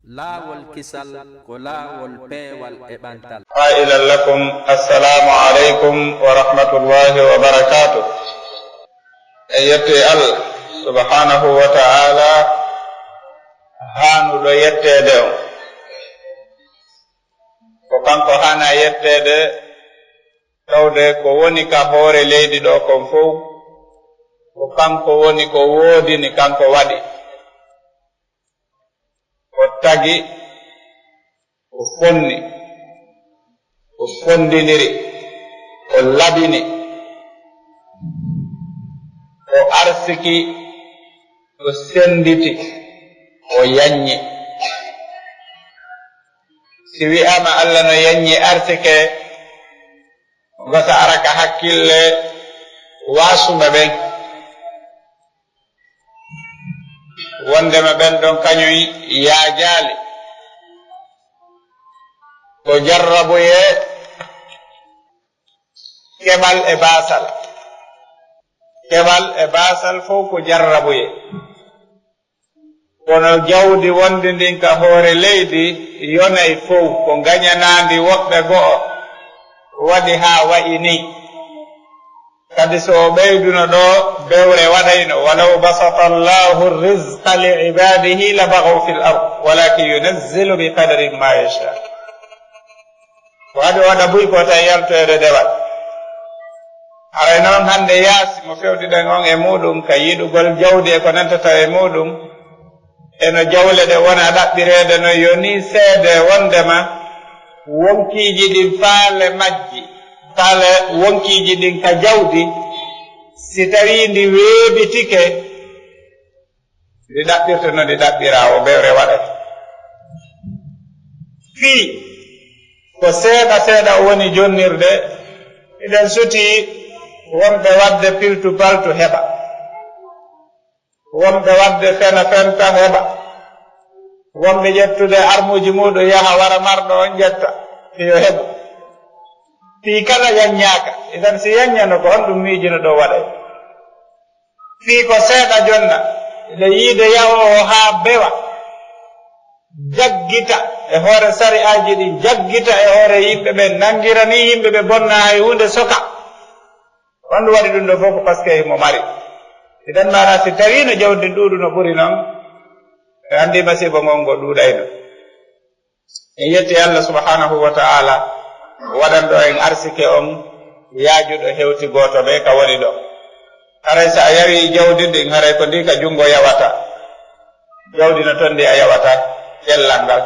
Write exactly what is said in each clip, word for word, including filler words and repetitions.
Laawol kisal ko laawol peewal e ɓantal. قائلا لكم السلام عليكم ورحمة الله وبركاته. En yetti Allah subhanahu wa ta'ala, haanuɗo yetteede on. Ko kanko haana yetteede, tawde ko woni ka hoore leydi ɗo kon fow, ko kanko woni ko woodini, kanko waɗi. O tagi, o fonni, o fonndiniri, o labini, o arsiki, o sennditi, o yaññi. Si wi'aama Allah no yaññi arsike, ko gasa ara ka hakkille waasuɓe ɓen. Wonndema ɓen ɗon kañum yaajaali. Ko jarrabuyee keɓal e baasal. Keɓal e baasal fow ko jarrabuyee. Kono jawdi wonndi ndin ka hoore leydi yonay fow, ko ngañanaandi woɓɓe go'o, waɗi haa wa'i nii. Kadi so o ɓeyduno ɗo, bewre waɗayno. ولو بسط الله الرزق لعباده لبغوا في الأرض ولكن ينزل بقدر ما يشاء. Ko adi o waɗa buy ko tawi yaltoyde dewal. Haray noon hannde yaasi mo fewdiɗen on e muuɗum, ka yiɗugol jawdi e ko nantata e muuɗum, e no jawle ɗe wona ɗaɓɓireede, no yoni seede wonndema wonkiiji ɗin faale majji, faale wonkiiji ɗin ka jawdi, si tawii ndi weeɓitike, ndi ɗaɓɓirta no ndi ɗaɓɓiraa, o bewre waɗay. Fii ko seeɗa seeɗa o woni jonnirde, hiɗen sutii wonɓe waɗde piltu paltu heɓa, wonɓe waɗde fena fenta heɓa, wonɓe ƴettude armuuji muuɗum yaha wara marɗo on ƴetta yo heɓu. Fii kala yaññaaka, idan si yaññano ko honɗum miijino ɗo waɗay? Fii ko seeɗa jonna, nde yiide yahoowo haa bewa, jaggita e hoore sari'aaji ɗin, jaggita e hoore yimɓe ɓen, nanngira ni yimɓe ɓe bonna hay huunde soka. Honɗum waɗi ɗum ɗo fof? Ko parce que himo mari. Idan maana si tawiino jawdi ɗuuɗuno ɓuri non, ɓe anndi masiibo ngon ngo ɗuuɗayno. En yetti Allah subhanahu wa ta'ala waɗanɗo en arsike on yaajuɗo hewti gooto ɓe ka woni ɗo. Haray so a yawi jawdi ndin, haray ko ndi ka junngo yawata. Jawdi no ton ndi a yawata, cellal ngal,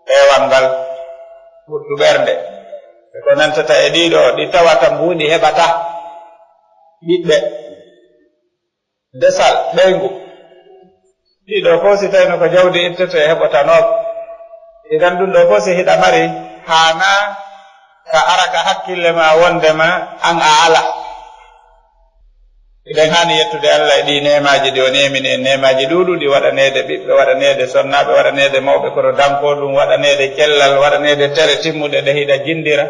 peewal ngal, ɓuttu ɓernde. E ko nantata e ɗiɗo ɗi tawata mbuuɗi heɓata ɓiɓɓe. Desal, ɓeyngu. Ɗiɗo fof si tawino ko jawdi ittete heɓotanooɓe. Idan ɗum ɗo fof si hiɗa mari, haana ka ara ka hakkille ma wondema an a ala. Iɗen haani yettude Allah e ɗi neemaaji ɗi o neemini en, neemaaji ɗuuɗuɗi waɗaneede ɓiɓɓe, waɗaneede sonnaaɓe, waɗaneede mawɓe kono dankoo ɗum, waɗaneede cellal, waɗaneede tere timmuɗe ɗe hiɗa jinndira.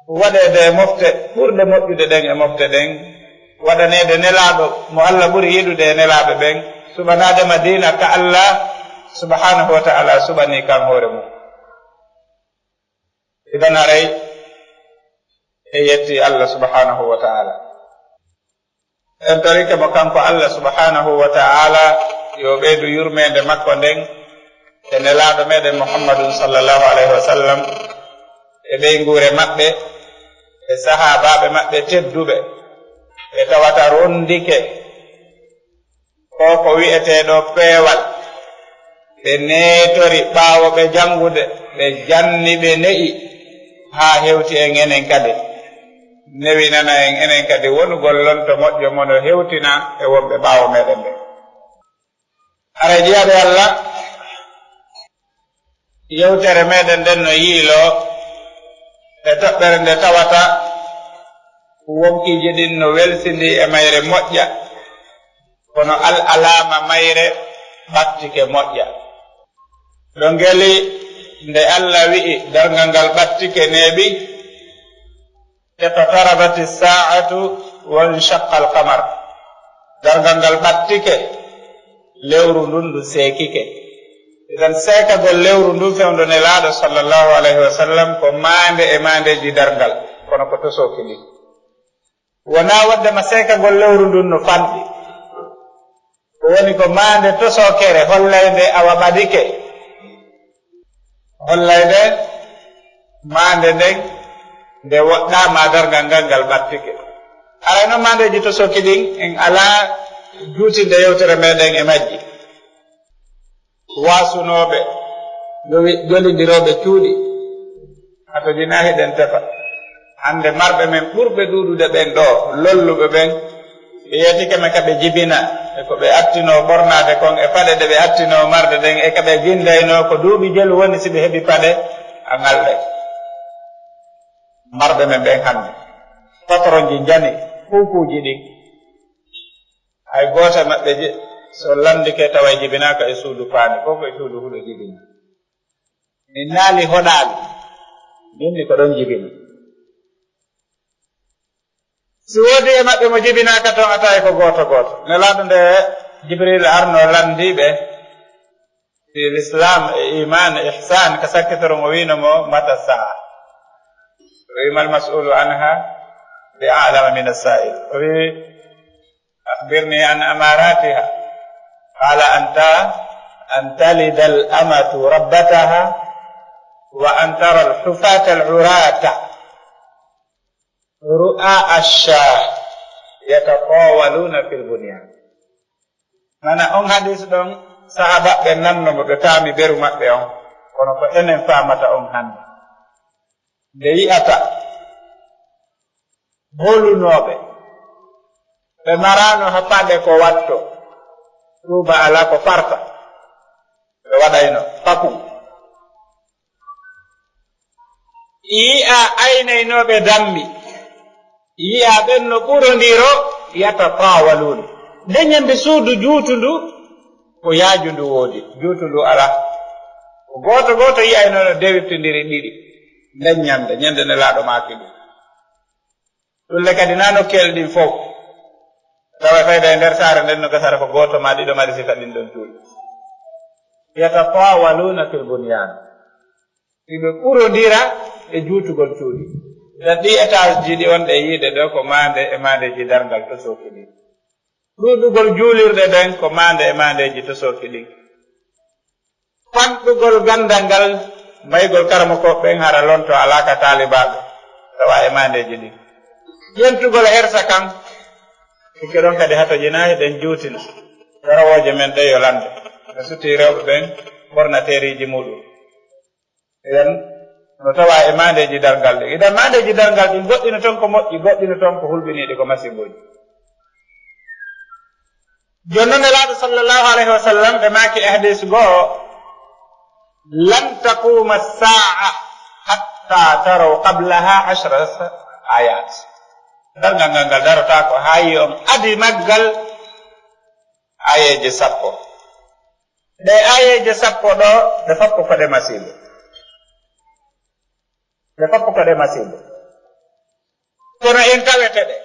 Waɗeede e mofte ɓurɗe moƴƴude ɗen e mofte ɗen, waɗaneede nelaaɗo mo Allah ɓuri yiɗude e nelaaɓe ɓen, suɓanaade ma diina ka Allah subhanahu wa ta'ala suɓanii kan hoore mum. Idan haray e yetti Allah subhanahu wa ta'ala. En torike mo kanko Allah subhanahu wa ta'ala, yo ɓeydu yurmeende makko nden e nelaaɗo meɗen Muhammadun sallallahu alayhi wa sallam, e ɓeynguure maɓɓe, e sahaabaaɓe maɓɓe tedduɓe, ɓe tawata rondike ko ko wi'etee ɗo peewal. Ɓe neetori ɓaawo ɓe janngude, ɓe janni, ɓe ne'i, haa hewti en enen kadi. Newinana en enen kadi wonugol lonto moƴƴo mo no hewtina e wonɓe ɓaawo meɗen ɓen. Haray jiyaaɓe Allah, yewtere meɗen nden no yiiloo e toɓɓere nde tawata wonkiiji ɗin no welsindii e mayre moƴƴa, kono al alaama mayre ɓattike moƴƴa. Ɗo ngeli nde Allah wi'i, darngal ngal ɓattike neeɓi, اقتربت الساعة وانشق القمر. Darngal ngal ɓattike, lewru ndun ndu seekike. Idan seekagol lewru ndun fewndo Nelaaɗo sallallahu alayhi wa sallam ko maande e maandeeji darngal, kono ko tosooki ɗin. Wonaa waɗde ma seekagol lewru ndun no fanɗi. Ko woni ko maande tosookere, hollaynde awa ɓadike. Hollaynde maande nden nde woɗɗaa ma darngal ngal ngal ɓattike. Aray noon maandeeji tosooki ɗin, en alaa juutinde yewtere meɗen e majji. Waasunooɓe, jowi-, jolindirooɓe cuuɗi, a to jinaa hiɗen tefa. Hannde marɓe men ɓurɓe ɗuuɗude ɓen ɗoo, lolluɓe ɓen, ɓe yeetike men ka ɓe jibina, e ko ɓe attinoo ɓornaade kon, e paɗe ɗe ɓe attinoo marde ɗen, e ka ɓe jinndaynoo, ko duuɓi jelu woni si ɓe heɓi paɗe, a ŋalɗay. Marɓe men ɓen hannde, patronji njani kuukuuji ɗin. Hay gooto e maɓɓe je-, so lanndike tawa jibinaaka e suudu paani, fof ko e suudu huɗo jibina. Min naali hoɗaali, min mi ko ɗon jibina. Si woodi e maɓɓe mo jibinaaka toon, a tawi ko gooto gooto. Nelaaɗo nde Jibril arno lanndii ɓe, fi l'islam e iman e ihsan, ka sakkitoro mo wiino mo, "Mata saa?" O wi, "Mal mas'ulu anha bi a'lama min as-sa'il." O wi, "Akhbirni an amaratiha." Qala, "Anta, an talida al-amatu rabbataha, wa an tara al-hufata al-urata, ru'a ash-shah, yatatawaluna fil bunyan." Mana on hadis ɗon, sahabaɓe nanno mo, ɓe paami beru maɓɓe on, kono ko enen faamata on hannde. Nde yi'ata hoolunooɓe, ɓe maraano ha paɗe ko watto, tuuba alaa ko farta, ɓe waɗayno paku. Yi'a aynaynooɓe dammi, yi'a ɓen no ɓurondiro, yatatawalun. Nden ñande suudu juutundu, ko yaajundu woodi, juutundu alaa. Ko gooto gooto yi'ayno no dewirtindiri ɗiɗi. Nden ñande, ñande Nelaaɗo maaki ɗum. Ɗulle kadi na nokkeeli ɗin fof. Tawa fayda e nder saare nden no gasara ko gooto ma ɗiɗo mari sifa ɗin ɗon cuuɗi. Yatatawaluna fil bunyan. Hiɓe ɓurondira e juutugol cuuɗi. Ɗan ɗi étage ji ɗi on ɗe yiide ɗo ko maande e maandeeji darngal to sooki ɗin. Ɗuuɗugol juulirɗe ɗen ko maande e maandeeji to sooki ɗin. Fanɗugol ganndal ngal, maygol karamokooɓe ɓen hara lonto alaa ka taalibaaɓe, tawa e maandeeji ɗin. Ƴentugol hersa kan, sikke ɗon kadi hato jinaahi ɗen juutina. Garowooje men ɗe yo lande. Ɓe sutti rewɓe ɓen ɓornateeriiji muɗum. Idan, no tawa e maandeeji darngal ɗin. Idan, maandeeji darngal ɗin, goɗɗi no ton ko moƴƴi, goɗɗi no ton ko hulɓiniiɗi, ko masibuuji. Jooni non, Nelaaɗo sallallahu alayhi wa sallam, ɓe maaki e hadiis goo, "Lan taquma as-sa'a hatta taraw qablaha ashra ayat." Darngal ngal, ngal darotaako haa yi on adi maggal aayeeje sappo. Ɗe aayeeje sappo ɗo, ɗe foppo ko ɗe masiibo. Ɗe foppo ko ɗe masiibo. Kono en tawete ɗe,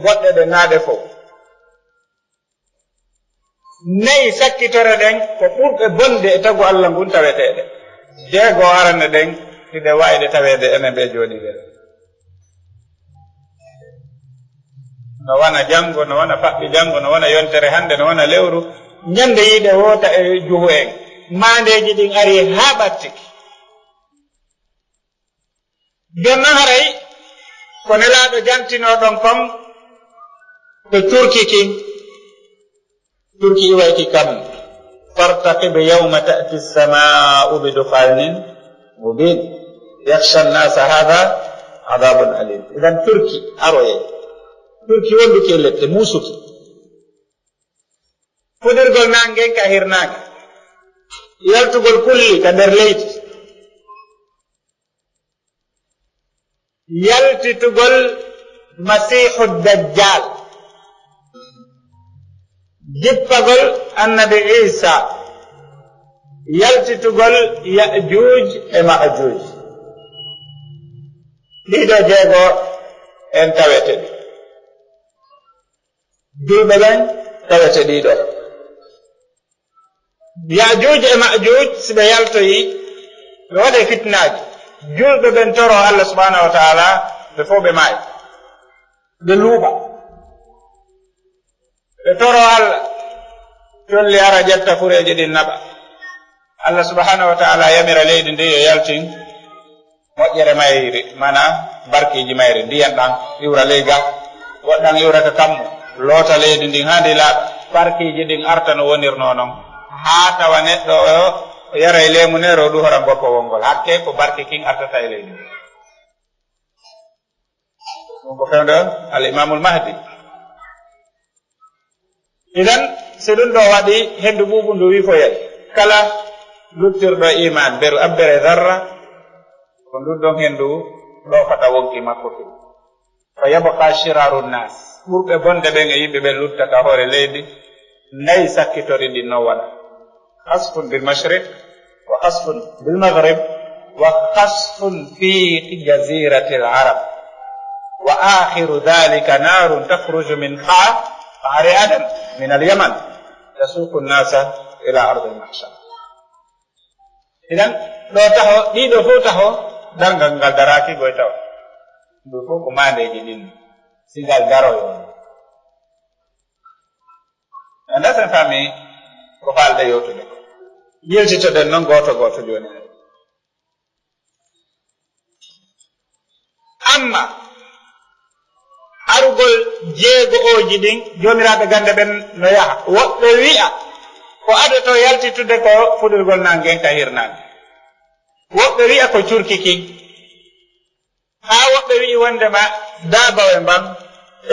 goɗɗe ɗe naa ɗe fof. Nayi sakkitore ɗen ko ɓurɗe bonde e tagu Allah ngun taweteeɗe. Jeego arane ɗen, hiɗe waawde taweede enen ɓe jooɗiiɓe ɗo. No wona janngo, no wona faɓɓi janngo, no wona yontere hannde, no wona lewru. Ñande yiide woota e juhu en. Maandeeji ɗin ari haa ɓatti. Jooni non haray ko Nelaaɗo jantinoo ɗon kon ko Turki kin. Turki iwayti kam. Fartaqib yawma ta'ti as-samaa'u bi dukhanin mubin. Yakhsha an-nasa hadha adhabun alim. Idan Turki aroye. Turki wonduki e lette, muusuki. Fuɗirgol naange ngen ka hirnaange. Yaltugol kulli ka nder leydi. Yaltitugol Masiihu Dajjal. Jippagol Annabi Iisa. Yaltitugol Ya'juuj e Ma'juuj. Ɗiɗo jeego en tawete ɗi. Julɓe ɓen tawete ɗiɗo. Yaajuuj e Maajuuj, si ɓe yaltoyi, ɓe waɗe fitnaaji. Julɓe ɓen toro Allah subhanahu wa ta'ala, ɓe fof ɓe maayi. Ɓe luuɓa. Ɓe toro Allah, colli ara ƴetta fureeji ɗin naɓa. Allah subhanahu wa ta'ala yamira leydi ndi yo yaltin moƴƴere mayri, mana barkiiji mayri, ndiyan ɗan iwra ley ga, goɗɗan iwra ka kammu, loota leydi ndin haa ndi laaɓa. Barkiiji ɗin arta no wonirnoo non, haa tawa neɗɗo o yaray leemunere, o ɗuhoran goppowol ngol. Hakke ko barki kin artata e leydi ndin. Ɗum ko fewndo al Imamul Mahdi. Idan, si ɗum ɗo waɗi, hendu ɓuuɓundu wifoyay. Kala luttirɗo iman, beru abbere zarra, ko ndun ɗon hendu ɗoofata wonki makko kin. Fa yabqa shiraru nnas. Ɓurɓe bonde ɓen e yimɓe ɓen lutta ka hoore leydi, nayi sakkitori ɗin non waɗa. خسف بالمشرق وخسف بالمغرب وخسف في جزيرة العرب وآخر ذلك نار تخرج من قعر، قعر عدن من اليمن تسوق الناس إلى أرض المحشر. Idan, ɗo taho, ɗiɗo fof taho, darngal ngal daraaki goy taw. Ɗum fof ko maandeeji ɗin, si ngal daroyo. Anda sen faami ko faalde yewtude ko. Yiltitoɗen noon gooto gooto jooni. Amma arugol jeego ooji ɗin, joomiraaɓe gannde ɓen no yaha. Woɓɓe wi'a ko adoto yaltitude ko fuɗirgol naange ka hirnaange. Woɓɓe wi'a ko curki kin. Haa woɓɓe wi'i wondema daabawe mban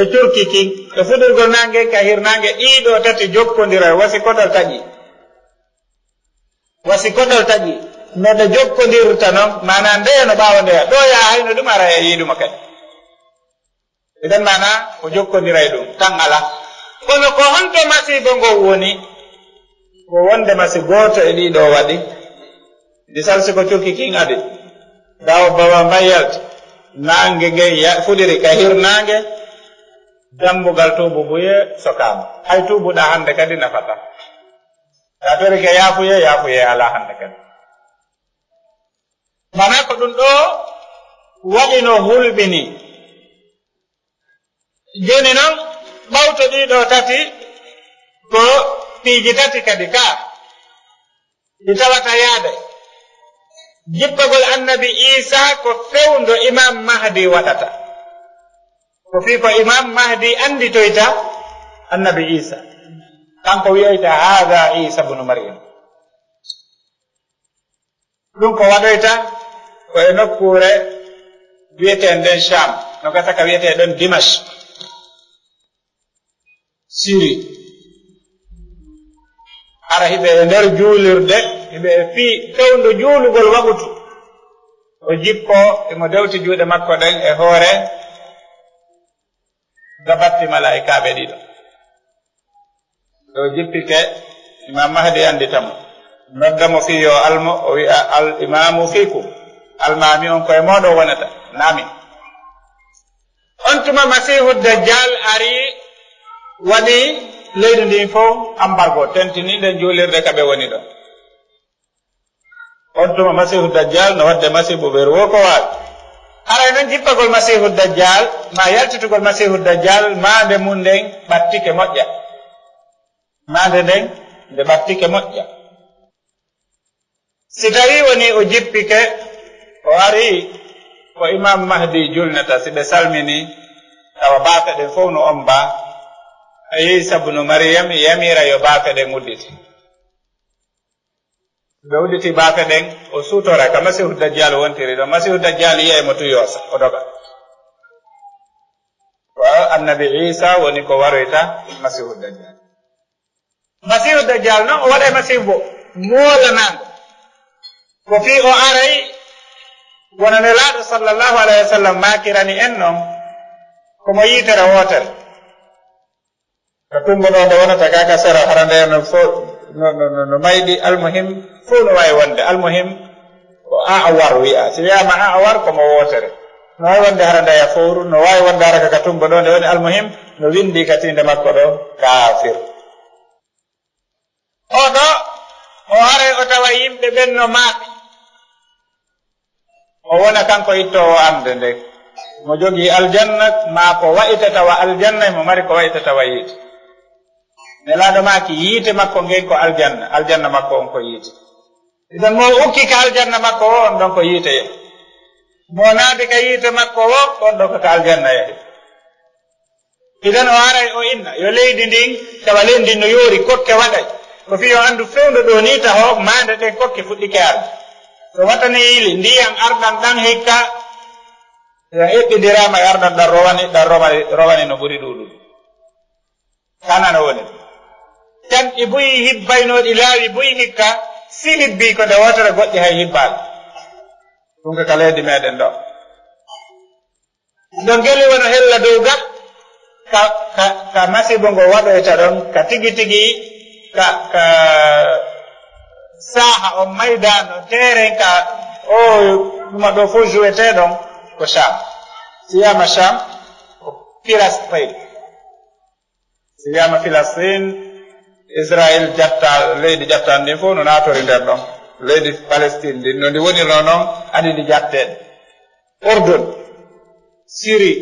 e curki kin e fuɗirgol naange ka hirnaange, ɗiɗo tati jokkondiray, wasi kodol taƴi. Wasi kodol taƴi. No ɗe jokkondirta non, maanaa ndeya no ɓaawo ndeya. Ɗo yaa hayno ɗum ara e yiiduma kadi. Idan maanaa ko jokkondiray ɗum, tan ala. Kono ko honto masiibo ngo woni? Ko wondema si gooto e ɗiɗo waɗi, misal si ko curki kin adi, dawo bawa mban yalti, naange nge ya-, fuɗiri ka hirnaange, dambugal tuubu buye sokaama. Hay tuubuɗaa hannde kadi nafata. Sa torike yaafuye, yaafuye alaa hannde kadi. Mana ko ɗum ɗo waɗi no hulɓini. Jooni noon, ɓawto ɗiɗo tati ko piiji tati kadi ka ɗi tawata yaade. Jippagol annabi Iisa ko fewndo Imam Mahdi waɗata. Ko fii ko Imam Mahdi annditoyta annabi Iisa. Kanko wi'oyta, "Haada Iisa bunu Maryam." Ɗum ko waɗoyta ko e nokkuure wi'eteende Sham, no gasa ka wi'etee ɗon Dimash, Siri. Hara hiɓe e nder juulirde, hiɓe e fii fewndo juulugol waɓutu. O jippo, emo dewti juuɗe makko ɗen e hoore gabatti malaa'ikaaɓe ɗiɗo. Ɗo jippike, Imam Mahdi anndita mo. Nodda mo fii yo almo, o wi'a, "Al imamu fiikum." Almaami on ko e mooɗon wonata. Naami. On tuma Masiihu Dajjal ari, waɗi leydi ndin fof ambargo, tentini nden juulirde ka ɓe woni ɗon. On tuma Masiihu Dajjal no waɗde masiibo ɓe ruwo ko waawi. Haray non jippagol Masiihu Dajjal, maa yaltitugol Masiihu Dajjal, maande mum nden ɓattike moƴƴa. Maande nden nde ɓattike moƴƴa. Si tawii wonii o jippike, o arii ko Imam Mahdi julnata, si ɓe salminii, tawa baafe ɗen fof no ombaa, Iisa bunu Maryam yamira yo baafe ɗen uddite. Ɓe udditi baafe ɗen, o suutora ka Masiihu Dajjal wontiri ɗon. Masiihu Dajjal yi'ay mo tuyoosa, o doga. Ko annabi Iisa woni ko waroyta Masiihu Dajjal. Masiihu Dajjal non, o waɗay masiibo moolanaango. Ko fii o aray, wona Nelaaɗo sallallahu alayhi wa sallam maakirani en non, ko mo yiitere wootere. Ka tumbo ɗo nde wonata ka, ka sera, hara nde no fo-, no, no, no, no mayɗi, almuhim, fof no waawi wonde. Almuhim, ko a'war wi'a. Si wi'aama a'war, ko mo wootere. No waawi wonde hara nde ya fowru, no waawi wonde hara ka, ka tumbo ɗo nde woni. Almuhim, no winndi ka tiinde makko ɗo, kaafir. Oɗo, O aray o tawa yimɓe ɓen no maaɓi. O wona kanko ittoowo arde nde. Mo jogii aljanna, maa ko wa'ita tawa aljanna, mo mari ko wa'ita tawa yiite. Nelaaɗo maaki yiite makko ngen ko aljanna, aljanna makko on ko yiite. Idan mo ukki ka aljanna makko o, on ɗon ko yiite yehi. Mo naati ka yiite makko o, on ɗon ko ka aljanna yehi. Idan o aray o inna, yo leydi ndin, tawa leydi ndin no yoori, kokke waɗay. Ko fii yo anndu fewndo ɗo ni taho, maande ɗen kokke fuɗɗike arde. So watani yili, ndiyan arɗan ɗan hikka, yo eɓɓindiraama e arɗan ɗan rowani, ɗan rowani, rowani no ɓuri ɗuuɗude. Kana no woni. Canɗi buy hibbaynooɗi laawi buy hikka, si hibbii ko nde wootere goɗɗi hay hibbaali. Ɗum ko ka leydi meɗen ɗo. Ɗon geli wano hella dow ga, ka, ka, ka masibo ngo waɗoyta ɗon, ka tigi tigi, ka, ka saaha on maydano, teren ka o ɗuma ɗo fof jouete ɗon, ko Sham. Si wiyama Sham, ko Filastin. Si wiyama Filastin, Israel jatta, leydi jatta ndin fof no natori nder ɗon. Leydi Palestine ndin, no ndi wonirno noon, adi ndi jatte. Urdun, Syrie,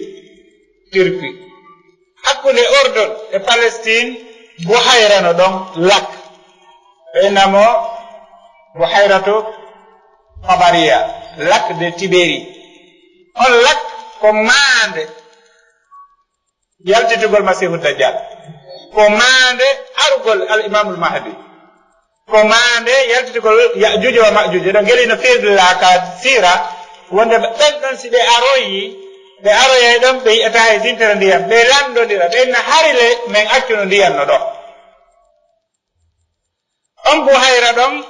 Turquie. Hakkunde Urdun e Palestine, Buhayra no ɗon, lac. Ɓe innamo Buhayratu Tabariya, lac de Tibérie. On lac ko maande yaltitugol Masiihu Dajjal. Ko maande arugol Al Imaamul Mahdi. Ko maande yaltitugol Ya'juuj wa Ma'juuj. Eɗon geli no firla ka siira, wonde ɓen ɗon si ɓe aroyi, ɓe aroyay ɗon, ɓe yi'ata e sintere ndiyam, ɓe lanndondira, ɓe inna hari le men accuno ndiyam no ɗo. On Buhayra ɗon,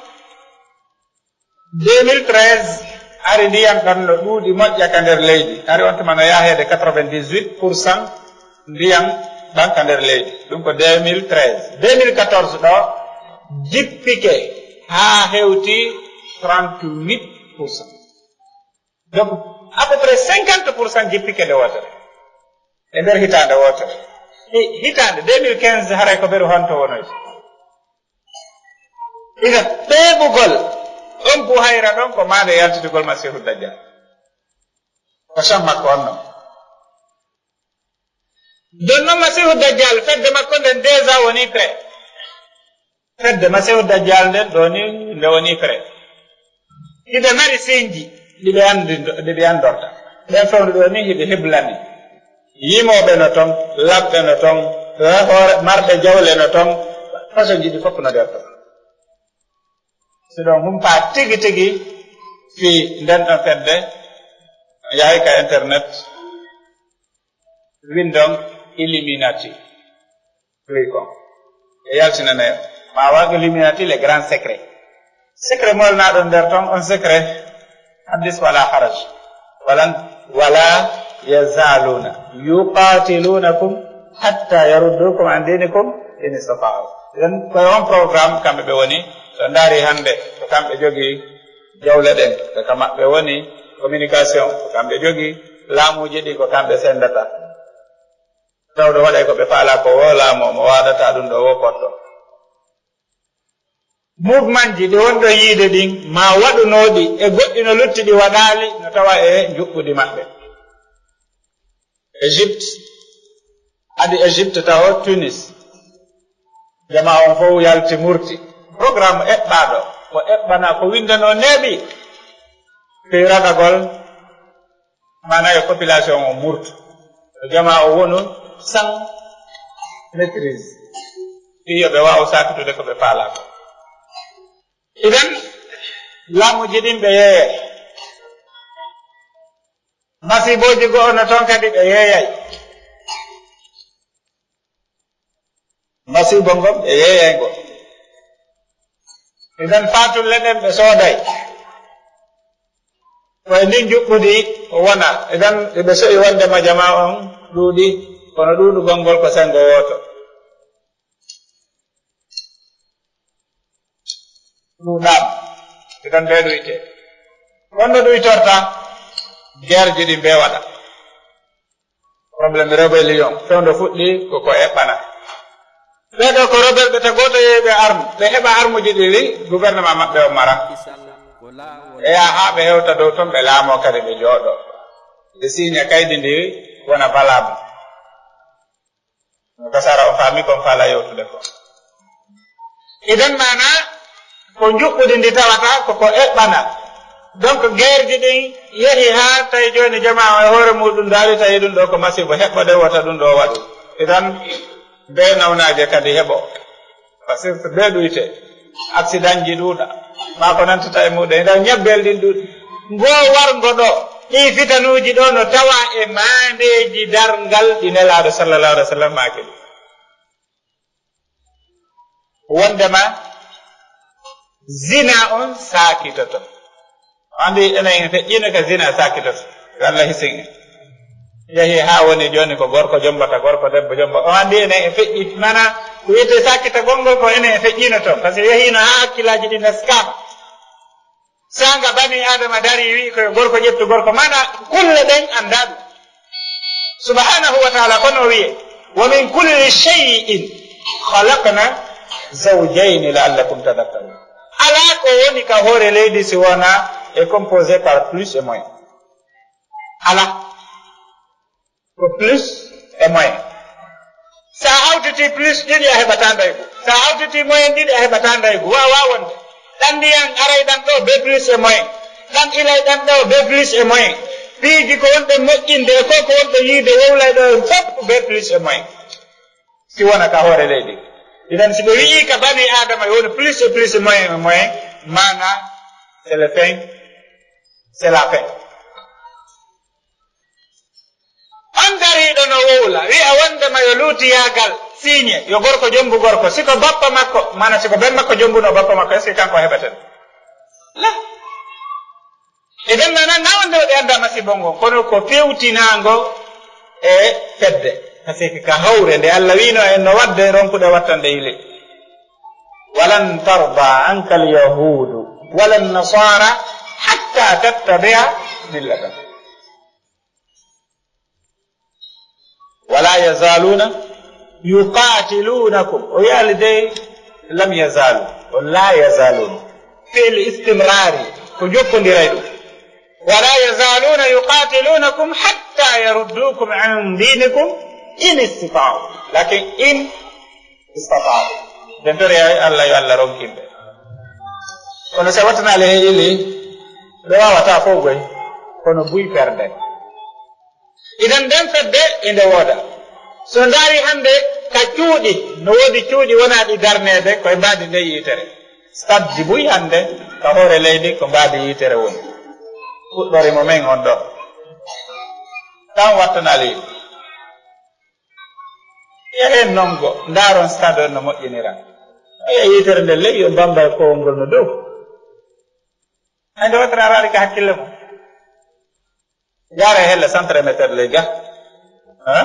deux mille treize, hari ndiyam ɗan no ɗuuɗi moƴƴa ka nder leydi. Hari on tuma no yaheede quatre-vingt-dix-huit pour cent ndiyam ɗan ka nder leydi. Ɗum ko deux mille treize. Deux mille quatorze ɗo, jippike haa hewti trente-huit pour cent. Donc, à peu près cinquante pour cent jippike nde wootere. E nder hitaande wootere. Hi-, hitaande deux mille quinze, haray ko beru honto wonoyta. Ina ɓeeɓugol on Buhayra ɗon ko maande yaltitugol Masiihu Dajjal. Ko Sham makko on non. Ɗon non Masiihu Dajjal, fedde makko nden déjà woni prêt. Fedde Masiihu Dajjal nden ɗo ni nde woni prêt. Hiɓe mari sinji ɗi ɓe anndi, ɗi ɓe anndorta. Ɓen fewndo ɗo ni hiɓe heblani. Yimooɓe no ton, laɓɓe no ton, hoore, marɓe jawle no ton, façon ji ɗi fof no nder ton. Si ɗon humpa tigi tigi fii nden ɗon fedde, yahay ka internet, windon Illuminati. Wi kon. E yaltinane ma wa Illuminati les grands secrets. Secret molnaɗo nder ton on secret. Haddis wala haraj. Walan, wala yazaluna yuqatilunakum hatta yaruddukum an dinikum in istata'u. Idan ko on programme kamɓe ɓe woni. So ndaari hannde ko kamɓe jogii jawle ɗen, ko ka maɓɓe woni communication, ko kamɓe jogii laamuuji ɗi, ko kamɓe senndata. Tawde waɗay ko ɓe faalaa ko woo laamu, mo waɗata ɗum ɗo woo potto. Mouvement ji ɗi wonɗo yiide ɗin, ma waɗunooɗi e goɗɗi no lutti ɗi waɗaali, no tawa e njuɓɓudi maɓɓe. Égypte, adi Égypte tawo Tunis. Jama on fof yalti murti. Programme eɓɓaaɗo, ko eɓɓana ko winndano neeɓi. Fii raɗagol, maanaam yo population o murtu. Yo jama o wonu sans maîtrise. Fii yo ɓe waaw saakitude ko ɓe faalaa ko. Idan, laamuuji ɗin ɓe yeeyay. Masiibooji goo no ton kadi ɓe yeeyay. Masiibo ngon ɓe yeeyay ngo. Idan faatulle ɗen ɓe sooday. Ko e ndin juɓɓudi o wona. Idan ɓe so'i wonde ma jama on ɗuuɗi, kono ɗuuɗugol ngol ko senngo wooto. Ɗuuɗaama. Idan ɓe ɗuyte. Wonno ɗuytorta, guerre ji ɗi ɓe waɗa. Problème rébellion. Fewndo fuɗɗi ko ko eɓɓana. Ɓee ɗoo ko rebelɓe, ta gooto yehi ɓe arme, ɓe heɓa armuji ɗi wi gouvernement maɓɓe o mara. Ɓe yaha haa ɓe hewta dow ton, ɓe laamoo kadi ɓe jooɗoo. Ɓe siiña kaydi ndi wona valable. No ka sara on faami kon faala yewtude ko. Idan maana ko njuɓɓudi ndi tawata ko ko eɓɓana. Donc guerreji ɗin yehi haa tawi jooni jamaa o e hoore muɗum daari tawi ɗum ɗo ko masibo heɓɓode wota ɗum ɗo waɗu. Idan bee nawnaaje kadi heɓo. Parce que bee ɗuyte. Accident ji ɗuuɗa. Maa ko nantata e muɗum. Idan ñabbel ɗin ɗuuɗi. Ngo warngo ɗo. Ɗi fitanuuji ɗo no tawa e maandeeji darngal ɗi Nelaaɗo sallallahu alaihi wa sallam maaki. Wondema zina on saakitoto. O anndi enen en feƴƴiino ka zina saakitoto. Yo Allah hisin en. Yehi haa woni jooni ko gorko jombata, gorko debbo jomba. O anndi enen en feƴƴi, mana ko wiyetee saakitagol ngol ko enen en feƴƴiino toon. Parce que yehiino haa hakkillaaji ɗi ndaskaama. Saanga bani Adama dari wi'i ko yo gorko ƴettu gorko. Mana kulle ɗen anndaa ɗum. Subhanahu wa ta'ala kono o wi'e, "Wa min kulli shay'in khalaqna zawjayni la'allakum tadhakkarun." Alaa ko woni ka hoore leydi si wona e composé par plus et moins. Alaa. Ko plus et moins. Sa hawtiti plus ɗiɗi a heɓata ndaygu. Sa hawtiti moyen ɗiɗi a heɓata ndaygu. Waawaa wonde. Ɗan ndiyan aray ɗan ɗo be plus et moins. Ɗan ilay ɗan ɗo be plus et moins. Piiji ko wonɗen moƴƴinde e ko ko wonɗen yiide wowlay ɗo en fof be plus et moins. Si wona ka hoore leydi. Idan si ɓe wi'i ka bani Adama yo woni plus et plus et moins et moins, maana c'est le fin, c'est la fin. On dariiɗo no wowla, wi'a wondema yo luutiyaagal siiñe, yo gorko jombu gorko. Si ko bappa makko, mana si ko ben makko jombuno bappa makko, est-ce que kanko heɓaten? La. E ben nana, na wonde o ɓe annda masibo ngon, kono ko fewtinaango e fedde. Parce que ka hawre nde Allah wiino en no wadde ronkude wattande yili. "Walan tarda anka al-yahudu wala nasara hatta tattabi'a millatahum." "Wala yazaluna yuqatilunakum." O yaali de lam yazalu. O la yazaluna. Fi'l istimrari. Ko jokkondiray ɗum. "Wala yazaluna yuqatilunakum hatta yaruddukum an dinikum in istata'u." Lakin in istata'u. Den tori ay Allah yo Allah ronkin ɓe. Kono se wattanaali he ili, ɓe wawata fof goy. Kono buy perde. Idan nden fedde e nde wooda. So ndaari hannde ka cuuɗi, no woodi cuuɗi wonaa ɗi darneede, ko e mbaadi nde yiitere. Stade ji buy hannde ka hoore leydi ko mbaadi yiitere woni. Fuɗɗori mo men on ɗo. Tan wattanaali. Yehen nongo, ndaaron stade on no moƴƴinira. Oya yiitere nde ley, yo mbamba e kowol ngol no dow. Ay nde wattanaaraali ka hakkille mo. Yaare hella centre émetteur ley ga. Ha?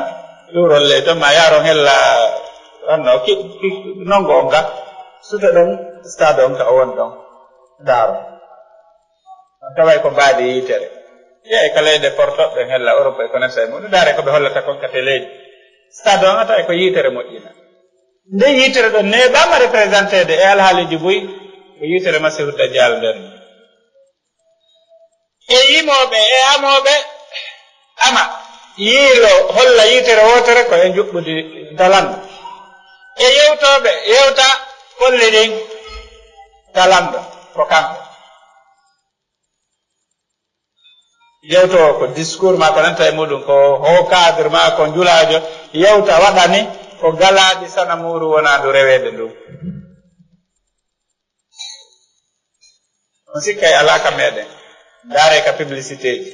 Ɗuurol ley to ma yaaron hella, anno, ki, ki, nongo on ga. Suta ɗon, stade on ka o woni ɗon. Ndaaro. On taway ko mbaadi yiitere. Yeey ka leyɗe portoɓe hella Europe e ko nanta e muɗum. Ndaare ko ɓe hollata kon ka télé ji. Stade on a taway ko yiitere moƴƴina. Nde yiitere ɗon neeɓaama représenté de e alhaaliji buy. Ko yiitere Masiihu Dajjal nden. E yimooɓe e amooɓe ama yiilo holla yiitere wootere ko e njuɓɓudi nta lanndo. E yewtooɓe yewta kolli ɗin nta lanndo ko kanko. Yewtoowo ko discours ma ko nanta e muɗum ko haut cadre ma ko njulaajo yewta waɗani ko galaaɗi sanamuuru wonaandu reweede ndu. On sikkay alaa ka meɗen. Ndaare ka publicité ji.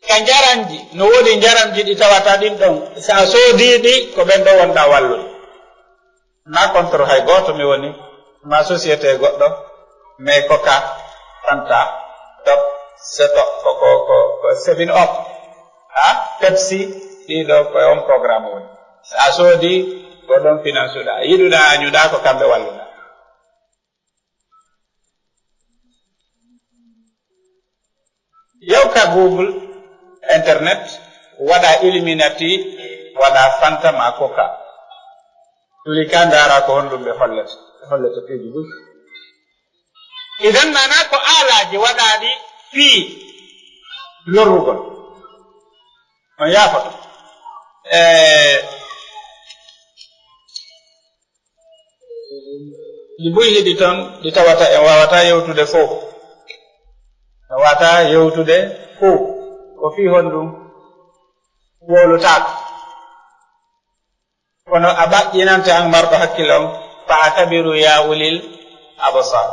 Ka njaramji, no woodi njaramji ɗi tawata ɗin ɗon. So a soodii ɗi, ko ɓen ɗo wonɗaa wallude. Na contre hay gooto mi woni, ma société goɗɗo, mais Coca, Fanta, Top, Seto, ko, ko, ko, ko Seven Up, ha, Pepsi, ɗiɗo ko e on programme woni. So a soodii, ko ɗon finance uɗaa. Yiɗuɗaa, añuɗaa, ko kamɓe walluɗaa. Yaw ka Google, internet, waɗa Illuminati, waɗa Fanta ma Coca. Ɗuli ka ndaara ko honɗum ɓe hollata. Ɓe hollata piiji buy. Idan maana ko aalaaji waɗaaɗi fii lorrugol. On yaafoto. E, ɗi buy hiɗi ton, ɗi tawata en waawataa yewtude fow. En waawataa yewtude fow. Ko fii honɗum? Wowlutaako. Kono a ɓaƴƴinante an marɗo hakkille on, fa atabiru ya ulil absar.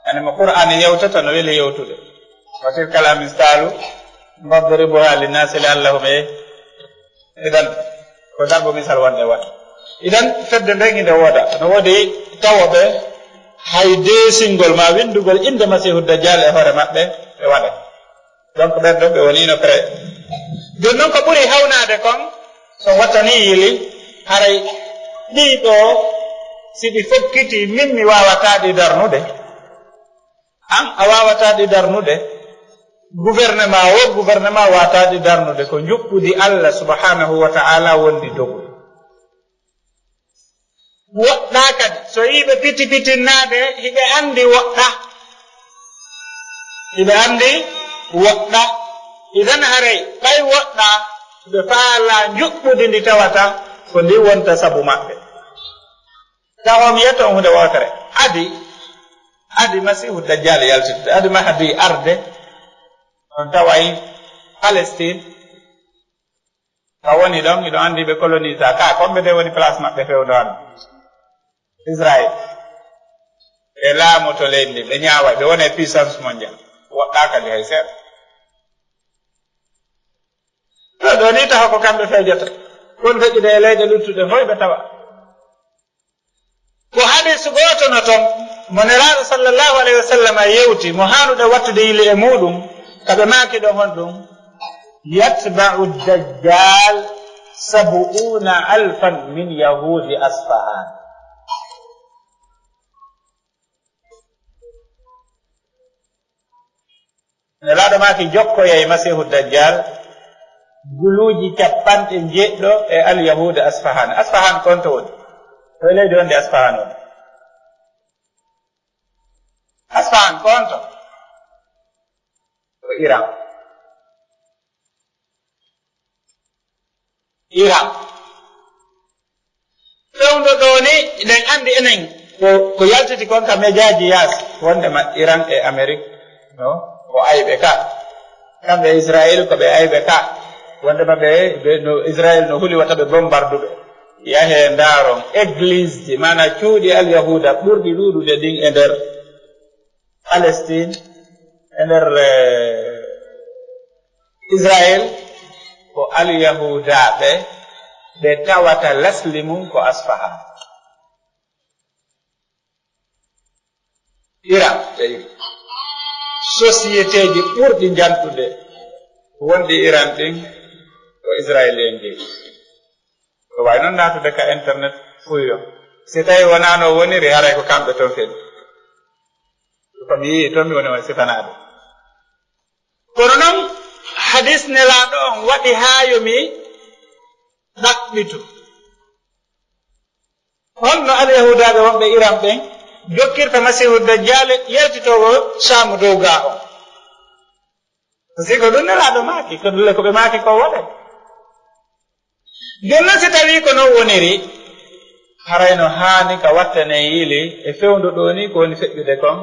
Yani mo Qur'aani yewtata no weli yewtude. Wa tilkal amsalu nadribuha linnasi la'allahum, e, idan, ko darbo misal wonde waɗa. Idan, fedde nden hinde wooda. No woodi tawooɓe hay deesingol ma winndugol innde Masiihu Dajjal e hoore maɓɓe, ɓe waɗa. Donc, ɓen ɗo ɓe woni no prêt. Jooni non ko ɓuri hawnaade kon, so wattanii yili, haray ɗii ɗoo, si ɗi fokkitii, min mi waawataa ɗi darnude. An, a waawataa ɗi darnude. Gouvernement oo, gouvernement waawataa ɗi darnude. Ko njuɓɓudi Allah subhanahu wa ta'ala wondi dogu. Woɗɗaa kadi, so yii ɓe piti pitinnaade, hiɓe anndi woɗɗaa. Hiɓe anndi woɗɗaa. Idan haray, ɓay woɗɗaa, ɓe faalaa njuɓɓudi ndi tawata ko ndi wonta sabu maɓɓe. Tawa mi yetto on huunde wootere. Adi, adi Masiihu Dajjal yaltitde, adi Mahdi arde, on taway Palestine, ka woni ɗon, hiɗo anndi ɓe colonisa ka, komɓe de woni place maɓɓe fewndo hannde. Israël. Ɓe laamoto leydi ndi, ɓe ñaaway, ɓe wonay puissance mondiale. Woɗɗaa kadi hay seeɗa. To ɗo ni tawa ko kamɓe fewjata. Kon feƴƴude e leyɗe luttuɗe fof ɓe tawa. Ko hadiis gooto no ton, mo Nelaaɗo sallallahu alayhi wa sallam yewti, mo haanuɗe wattude yili e muuɗum, ka ɓe maaki ɗon honɗum, "Yatba'u Dajjal sab'una alfan min Yahudi Asfahan." Nelaaɗo maaki jokkoyay Masiihu Dajjal guluuji capanɗe njeeɗiɗo e Alyahuuda Asfahan. Asfahan ko on to woni? Ko e leydi wonde Asfahan woni? Asfahan ko on to? Ko Iran. Iran. Fewndo ɗo ni, eɗen anndi enen ko, ko yaltiti kon ka mejaaji yaasi, wondema Iran e Amerik, no, ko ayɓe ka. Kamɓe e Israel ko ɓe ayɓe ka. Wondema ɓe, ɓe no, Israel no huli wata ɓe bombarduɓe. Yahee ndaaron église ji, maana cuuɗi Alyahuuda ɓurɗi ɗuuɗude ɗin e nder Palestine, e nder, eh, Israel, ko Alyahudaaɓe, ɓe tawata lasli mum ko Asfahan. Iran, ɓe société ji ɓurɗi jantude wonɗi Iran ɗin ko Israéliens ji. Ko wawi noon naatude ka internet fuyo. Si tawi wonano woniri, haray ko kamɓe toon fedi. Ko mi yii toon, mi woni on sifanaade. Kono noon, hadis Nelaaɗo on waɗi haa yo mi ɗaɓɓitu. Honno Alyahudaaɓe wonɓe Iran ɓen jokkirta Masiihu Dajjaali yaltitoowo Saamu dow gaa on? Par ce que ɗum Nelaaɗo maaki, ko ɗum ko ɓe maaki ko waɗe. Jooni noon, si tawii ko noon woniri, haray no haani ka wattane yili e fewndo ɗoo nii ko woni feƴƴude kon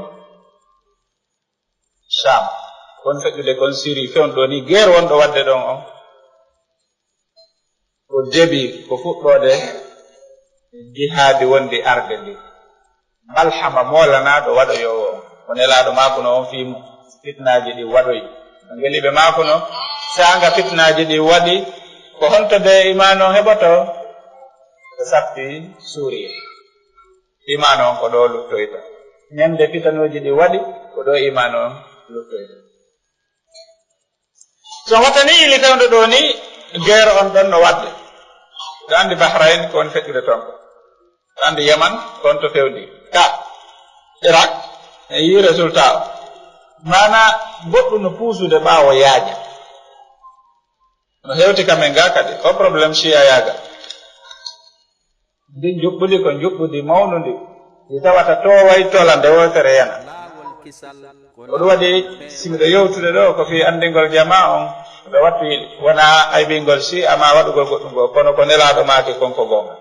Saam, ko woni feƴƴude kon Siri, fewndo ɗoo nii guerre wonɗo waɗde ɗon on. Ko debi, ko fuɗɗoode jihaadi wondi arde ndi. Malhama moolanaaɗo waɗoyoowo on. Ko Nelaaɗo maakuno on fii mum, fitnaaji ɗi waɗoyi. No ngeli ɓe maakuno, saanga fitnaaji ɗi waɗi, ko honto de imaan on heɓoto? Ko safti Suuriya. Imaan on ko ɗoo luttoyta. Ñande fitanooji ɗi waɗi, ko ɗoo imaan on luttoyta. So wattanii yili fewndo ɗoo nii, guerre on ɗon no waɗde. Ɗo anndi Bahrain ko woni feƴƴude toon ko. Ɗo anndi Yaman ko on to fewndi. Ka Irak, en yii résultat o. Maanaa goɗɗum no puusude ɓaawo yaaja. No hewti ka men gaa kadi, ko problème Shia yaaga. Ndin njuɓɓudi ko njuɓɓudi mawnundi, ndi tawata tooway tola nde wootere yana. Ko ɗum waɗi, si miɗo yewtude ɗo, ko fii anndingol jamaa on, ɓe wattu yili. Wonaa aybingol si ama waɗugol goɗɗum goo, kono ko Nelaaɗo maaki kon ko goonga.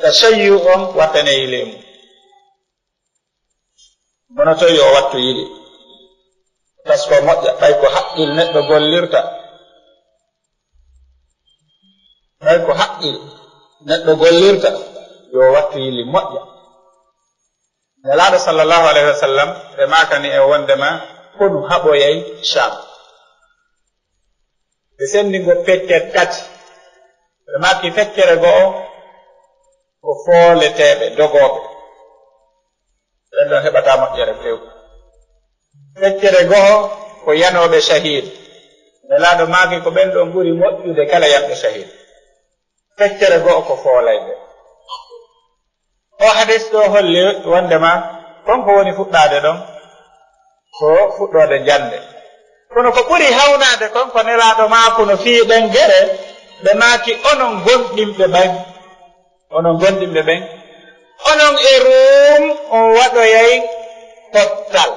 Tashayyu on wattane yili e mum. Kono to yo wattu yili. Tasko moƴƴa, ɓay ko haqqil neɗɗo gollirta. Ɓay ko haqqil neɗɗo gollirta, yo wattu yili moƴƴa. Nelaaɗo sallallahu alayhi wa sallam, ɓe maakani e wondema konu haɓoyay Sham. Ɓe senndi ngo pecce tati. Ɓe maaki feccere go'o ko fooleteeɓe, dogooɓe. Ɓen ɗon heɓata moƴƴere few. Feccere go'o ko yanooɓe shahid. Nelaaɗo maaki ko ɓen ɗon ɓuri moƴƴude kala yanɓe shahid. Feccere go'o ko foolayɓe. O hadis ɗo holli wondema kon ko woni fuɗɗaade ɗon ko fuɗɗoode jannde. Kono ko ɓuri hawnaade kon ko Nelaaɗo maaku no fii ɗen gere, ɓe maaki onon gonɗinɓe ɓen. Onon gonɗinɓe ɓen. Onon e Ruum on waɗoyay pottal.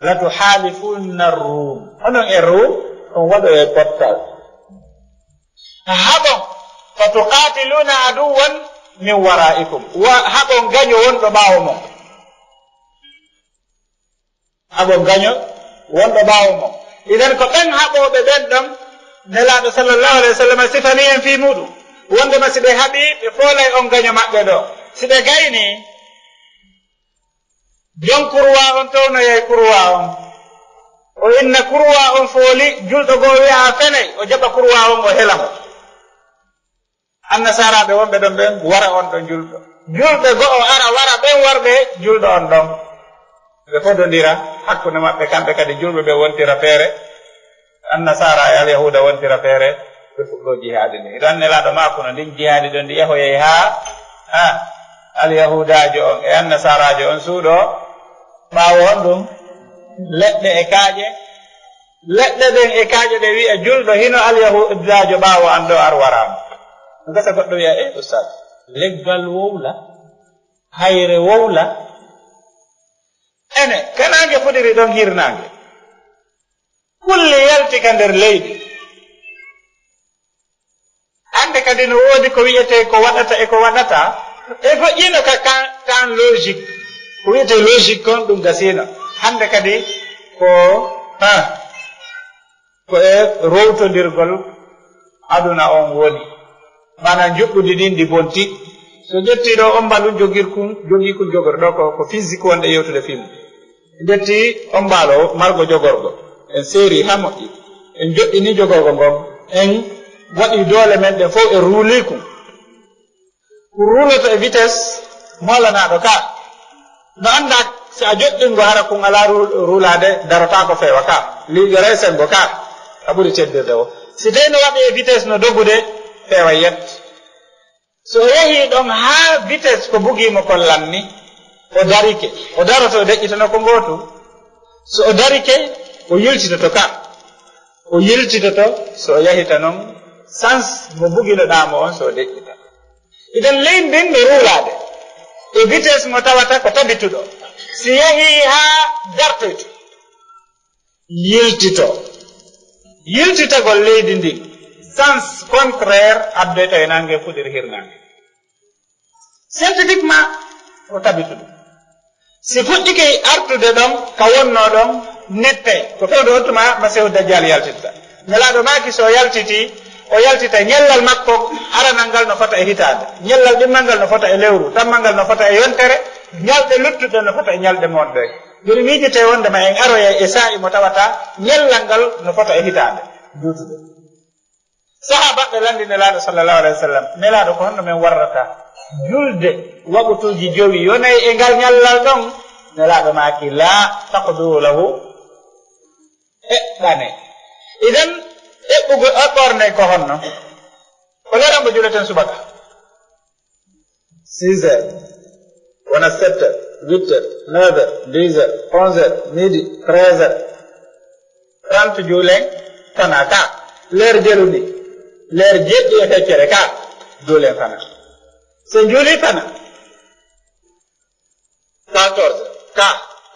Latuhaalifunna Ruum. Onon e Ruum on waɗoyay pottal. Haɓon, fa tuqaatiluuna aduwwan min waraa'ikum. Wa-, haɓon gaño wonɗo ɓaawo mon. Haɓon gaño wonɗo ɓaawo mon. Idan ko ɓen haɓooɓe ɓen ɗon, Nelaaɗo sallallahu alayhi wa sallam sifani en fii muɗum. Wondema si ɓe haɓi, ɓe foolay on gaño maɓɓe ɗo. Si ɓe gayni, jon kurwa on townoyay kurwa on. O inna kurwa on fooli, julɗo goo wi'a a fenay, o jaɓa kurwa on, o hela mo. Annasaraaɓe wonɓe ɗon ɓen wara on ɗon julɗo. Julɓe go'o ara wara ɓen warɓe julɗo on ɗon. Ɓe fodondira hakkunde maɓɓe, kamɓe kadi julɓe ɓe wontira feere. Annasaara e Alyahuuda wontira feere, ɓe fuɗɗoo jihaadi ndin. Idan Nelaaɗo maaku no ndin jihaadi ɗon ndi yahoyay haa, haa Alyahuudaajo on e Annasaaraajo on suuɗoo. Ɓaawo honɗum? Leɗɗe e kaaƴe. Leɗɗe ɗen e kaaƴe ɗe wi'a julɗo hino Alyahuudaajo ɓaawo an ɗo ar waraama. Gasa goɗɗo wi'a, "Eh, ustaad, leggal wowla, hayre wowla." Ene, ka naange fudiri ɗon hirnaange. Kulli yalti ka nder leydi. Hannde kadi no woodi ko wi'etee ko waɗata e ko waɗata. E goɗɗiino ka, ka, kan logique. Ko wi'etee logique kon ɗum gasiino. Hannde kadi ko, ha, ko e rowtondirgol aduna on woni. Maanaam njuɓɓudi ndin ndi bonti. So ƴettii ɗo on mbalu jogirkun, jogii kun jogor ɗo ko, ko physique wonde yewtude fii mum. En ƴetti on mbaalo margo jogorgo. En seeri haa moƴƴi. En joɗɗini jogorgo ngon. En waɗi doole men ɗen fof, en ruulii kun. Kun ruuloto e vitesse moolanaaɗo ka. No anndaa si a joɗɗingo hara kun alaa ru-, ruulaade, darotaako feewa ka. Liiƴoray senngo ka. A ɓuri teddirde o. Si tawi no waɗi e vitesse no dogude, feewa yet. So o yahii ɗon haa vitesse ko bugii mo kon lanni, o darike. O daroto, o deƴƴitano ko ngootu. So o darike, o yiltitoto ka. O yiltitoto, so o yahita non, sens mo buginoɗaa mo on, so o deƴƴita. Idan leydi ndin no ruulaade e vitesse mo tawata ko tabituɗo. Si yahii haa dartoyto, yiltito. Yiltitagol leydi ndin, sens contraire addoyta e naange fuɗiri hirnaange. Scientifiquement, ko tabitude. Si fuɗɗike artude ɗon, ka wonnoo ɗon, nettay. Ko fewndo on tuma Masiihu Dajjal yaltitta. Nelaaɗo maaki so yaltiti, o yaltita ñallal makko aranal ngal no fota e hitaande. Ñallal ɗimmal ngal no fota e lewru. Tammal ngal no fota e yontere. Ñalɗe luttuɗe no fota e ñalɗe mon ɗe. Jooni miijitee wondema en aroyay e saa'i mo tawata ñallal ngal no fota e hitaande juutude. Sahaabaaɓe lanndi Nelaaɗo sallallahu alayhi wa sallam, Nelaaɗo, ko honno men warrata julde waqtuuji jowi yonay e ngal ñallal ɗon? Nelaaɗo maaki, "Laa taqdu lahu." Eɓɓane. Idan, eɓɓugol, eɓɓornay ko honno? Ko leerambo juleten subaka. Six heures, wona sept heures, huit heures, neuf heures, dix heures, onze heures, midi, treize heures. Trente juulen, tana ka. Leer jelu ndi, leer jeɗɗi e feccere ka, juulen fana. So juuli fana, quatorze, ka,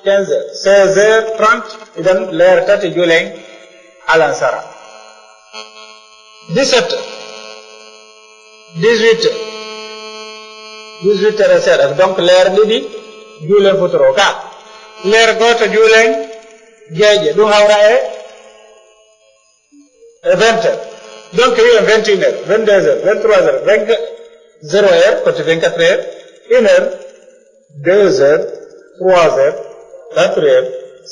quinze heures, seize heures trente, idan leer tati juulen alansara. Dix-sept heures, dix-huit heures, dix-huit heures e seeɗa, donc leer ɗiɗi juulen futuro ka. Leer gooto juulen geeƴe, ɗum hawra e e vingt heures. Donc, wiyen vingt et une heures, vingt-deux heures, vingt-trois heures, vingt, zéro heure, koti vingt-quatre heures, une heure, deux heures, trois heures, quatre heures,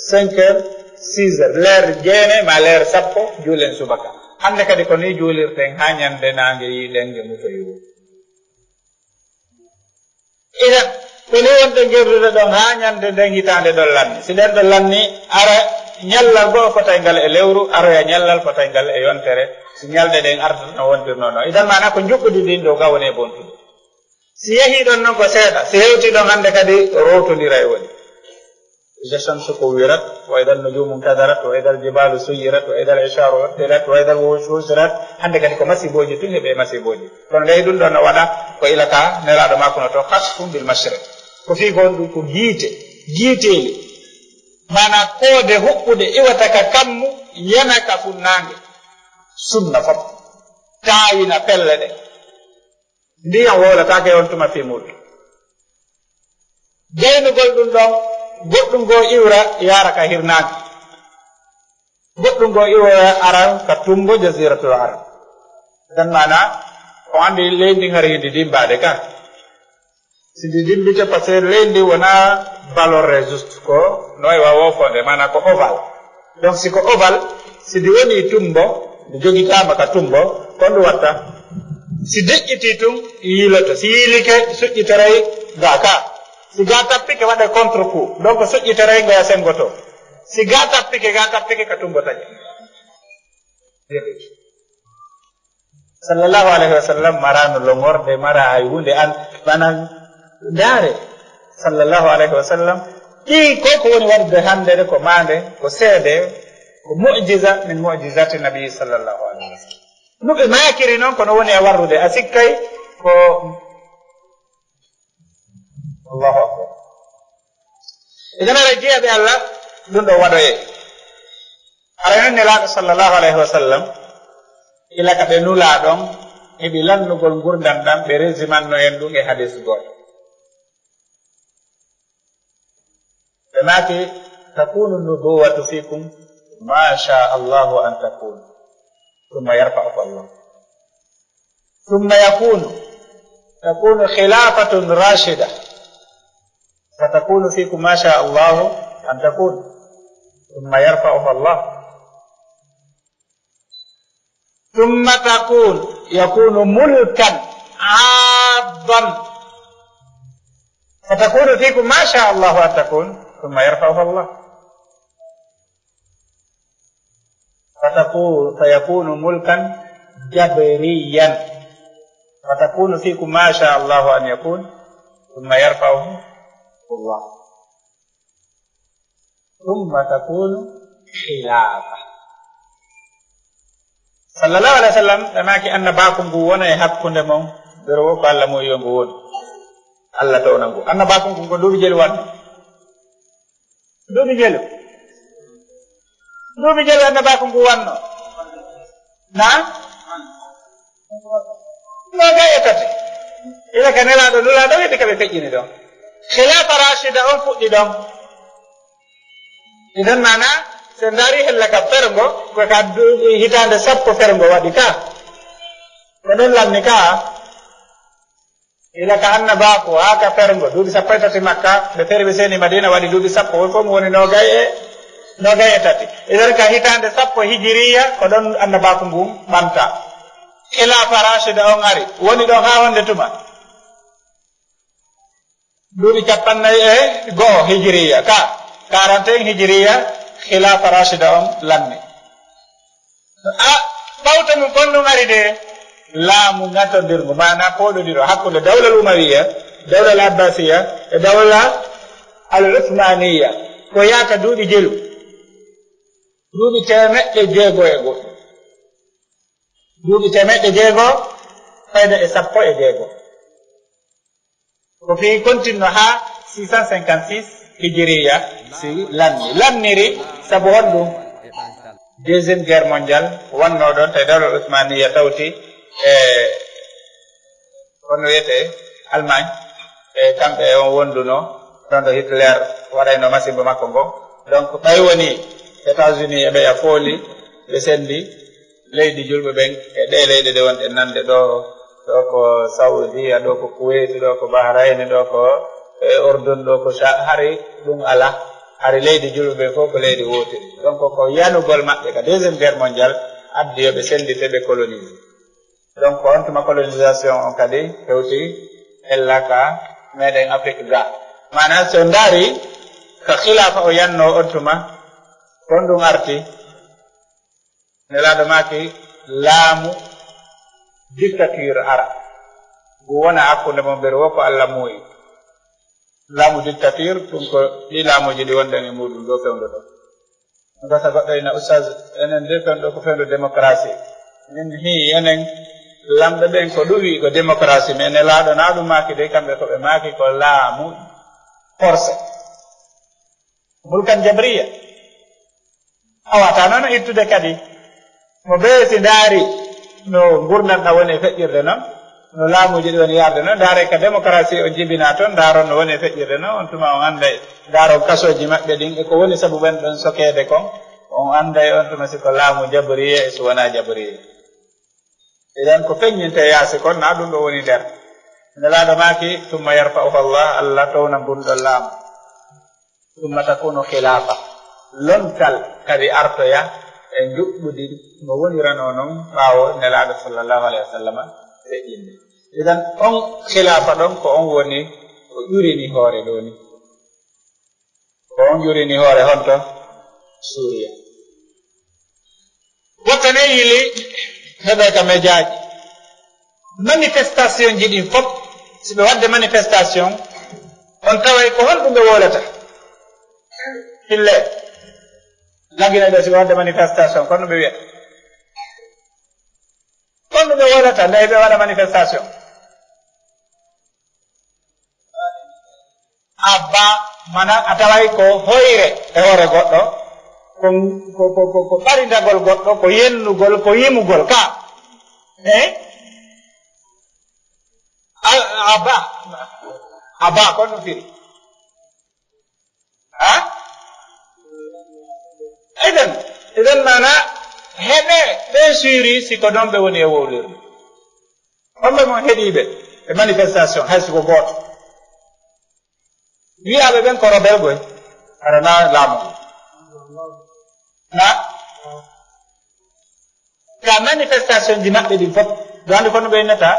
cinq heures, six heures. Leer jeene ma leer sappo, juulen subaka. Hannde kadi ko ni juulirten haa ñande naange yi ɗen nge mutoyi. Idan, ko ni wonde gerdude ɗon haa ñande nden hitaande ɗon lanni. Si ɗen ɗon lanni, ara ñallal goo fotay ngal e lewru, aroya ñallal fotay ngal e yontere, si ñalɗe ɗen ardata no wondirnoo non. Idan maana ko njuɓɓudi ndin ɗo ga woni e bontude. Si yehii ɗon non ko seeɗa, si hewtii ɗon hannde kadi rowtondiray woni. إذا الشمس كورت، وإذا النجوم انكدرت، وإذا الجبال سيرت، وإذا العشار عطلت، وإذا الوحوش حشرت. Hannde kadi ko masiibooji tun heɓe masiibooji. Kono ley ɗum ɗon no waɗa ko ila ka nelaaɗo makko no to خسف بالمشرق. Ko fii ko ɗum ko giite, giiteeli. Maanaa koode huɓɓuɗe iwata ka kammu, yana ka funnaange. Sunna fof. Taawina pelle ɗe. Ndiyan wowlataake on tuma fii muuɗum. Jaynugol ɗum ɗon, goɗɗum goo iwra yaara ka hirnaange. Goɗɗum goo iwra ara ka tummbo Jaziratul Arab. Ɗan maana, on anndi leydi ndin hari hindi dimmbaade ka. Si ndi dimmbite, parce que leydi ndi wonaa ballonne juste, ko no e wa woofonde, maanaa ko ovale. Donc, si ko ovale, si ndi wonii tummbo, ndi jogitaama ka tummbo, ko ndu watta. Si deƴƴitii tun, yiiloto. Si yiilike, suƴƴitoray gaa ka. Si gaa tappike, waɗa contre coup. Donc, suƴƴitoray ngoya senngoto. Si gaa tappike, gaa tappike ka tummbo taƴa. Sallallahu alayhi wa sallam maraano longorde, mara hay huunde an, maanaa ndaare. Sallallahu alayhi wa sallam, ɗii ko ko woni waɗude hannde ɗe ko maande, ko seede, ko mu'jiza min mu'jizati Nabi sallallahu alayhi wa sallam. No ɓe maakiri non, ko no woni e warrude, a sikkay ko Allahu akbar. Idan ara jeyaɓe Allah, ɗum ɗo waɗoye. Ara non Nelaaɗo sallallahu alayhi wa sallam, ila ka ɓe nulaa ɗon, heɓi lannugol ngurndan ɗan, ɓe resimanno en ɗum e hadis gooto. Ɓe maaki, تكون النبوة فيكم ما شاء الله أن تكون، ثم يرفعه الله. ثم يكون، تكون خلافة راشدة، فتكون فيكم ما شاء الله أن تكون، ثم يرفعها الله. ثم تكون، يكون ملكا عاضا، فتكون فيكم ما شاء الله أن تكون، ثم يرفعها الله. فتكون، فيكون ملكا جبريا، فتكون فيكم ما شاء الله أن يكون، ثم يرفعه الله. ثم تكون خلافة. Sallallahu alayhi wa sallam, ɓe maaki annabaaku ngu wona e hakkunde mon, biro wo ko Allah moyi yo ngu wonu. Allah towna ngu. Annabaaku ngu ko duuɓi jelu wanno. Duuɓi jelu. Duuɓi jelu annabaaku ngu wanno. Na? Noogay e tati. Ila ka Nelaaɗo nulaaɗo heddi ka ɓe feƴƴini ɗon. Khilaafa Rashida on fuɗɗi ɗon. Idan maana, si en ndaari hella ka ferngo, ko ka du-, hitaande sappo ferngo waɗi ka. Ko ɗon lanni ka. Ila ka annabaaku haa ka ferngo, duuɓi sappo e tati Makka, ɓe feri ɓe seeni Madina, waɗi duuɓi sappo, won fof mo woni noogay e, noogay e tati. Idan ka hitaande sappo hijiriya, ko ɗon annabaaku ngun ɓanta. Khilaafa Rashida on ari, woni ɗon haa wonde tuma. Duuɓi cappannayi e go'o hijiriya, ka quarante et un hijiriya, Khilaafa Rashida on lanni. A, ɓawto mum kon ɗum ari de, laamu ŋatondirngu, maanaa pooɗodiro hakkunde dawlal Umawiya, dawlal Abbasiya, e dawla al Usmaniya, ko yaata duuɓi jelu, duuɓi teemeɗɗe jeego e goɗɗum. Duuɓi teemeɗɗe jeego fayda e sappo e jeego. Ko fii kontinno haa six cent cinquante-six hijiriya, si lanni. Lanniri sabu honɗum? Deuxième guerre mondiale wonnoo ɗon, tawi dawla Usmaniya tawti e, kono wiyetee Allemagne, e kamɓe e on wondunoo ɗon ɗo Hitler waɗayno masimbo makko ngo. Donc, ɓay woni États-Unis e ɓeya fooli, ɓe sendi leydi julɓe ɓen e ɗee leyɗe ɗe wonɗen nande ɗo, ɗo ko Saudiya, ɗo ko Kuwait, ɗo ko Bahrain, ɗo ko, e, Urdun, ɗo ko Sha-, hari ɗum alaa. Hari leydi julɓe ɓen fof ko leydi wootiri. Donc, ko yanugol maɓɓe ka deuxième guerre mondiale addi yo ɓe sendite, ɓe colonisé. Donc, on tuma colonisation on kadi hewti ella ka meɗen Afrique ga. Maanaam, so ndaari ka khilafa o yanno on tuma, kon ɗum arti, Nelaaɗo maaki laamu dictature ara, ngu wona hakkunde mon, ɓeru wo ko Allah muuyi. Laamu dictature, ɗum ko ɗi laamuuji ɗi wonɗen e muuɗum ɗo fewndo ɗo. Gasa goɗɗo ina, "Oustaz, enen de fewndo ko fewndo démocratie." Min hii enen lamɓe ɓen ko ɗum wi ko démocratie, mais Nelaaɗo na ɗum maaki de, kamɓe ko ɓe maaki ko laamu forcé. Mulkan jabriya. A wata noon ittude kadi. Mo ɓe si ndaari no ngurndan ɗan woni e feƴƴirde noon, no laamuuji ɗi woni yaarde noon, ndaare ka démocratie on jibinaa toon, ndaaron no woni e feƴƴirde noon, on tuma on annday, ndaaron kasooji maɓɓe ɗin e ko woni sabu ɓen ɗon sokeede kon, on annday on tuma si ko laamu jabriya e si wonaa jabriya. Idan ko feññinte yaasi kon, na ɗum ɗo woni nder. Nelaaɗo maaki, "Summa yarfa'uha Allah", Allah towna ngun ɗon laamu. "Summa takunu khilafa." Lontal kadi artoya e njuɓɓudi no woniranoo non ɓaawo Nelaaɗo sallallahu alayhi wa sallam feƴƴinde. Idan on khilafa ɗon ko on woni ko ƴurini hoore ɗo ni. Ko on ƴurini hoore honto? Suuriya. Woɓɓe ne yili heɓe ka mejaaji. Manifestation ji ɗin fof, si ɓe waɗde manifestation, on taway ko honɗum ɓe wowlata? Hille, lagine ɓe si ɓe waɗde manifestation, kono ɓe wiya. Kono ɓe wowlata, nde ɓe waɗa manifestation. Abba, mana a taway ko hoyre e hoore goɗɗo, ko, ko, ko, ko, ko ɓarindagol goɗɗo, ko yennugol, ko yimugol ka. Eh? A, abba, abba, ko ɗum firi. Ha? Idan, idan mana, heɓe ɓe suiri si ko ɗon ɓe woni e wowlirde. Homɓe mon heɗiiɓe e manifestation, hay si ko gooto? Wiyaaɓe ɓen ko rebel goy, hara na laamu ngu. Na? Ka manifestation ji maɓɓe ɗin fof, ɗo anndi kono ɓe innata,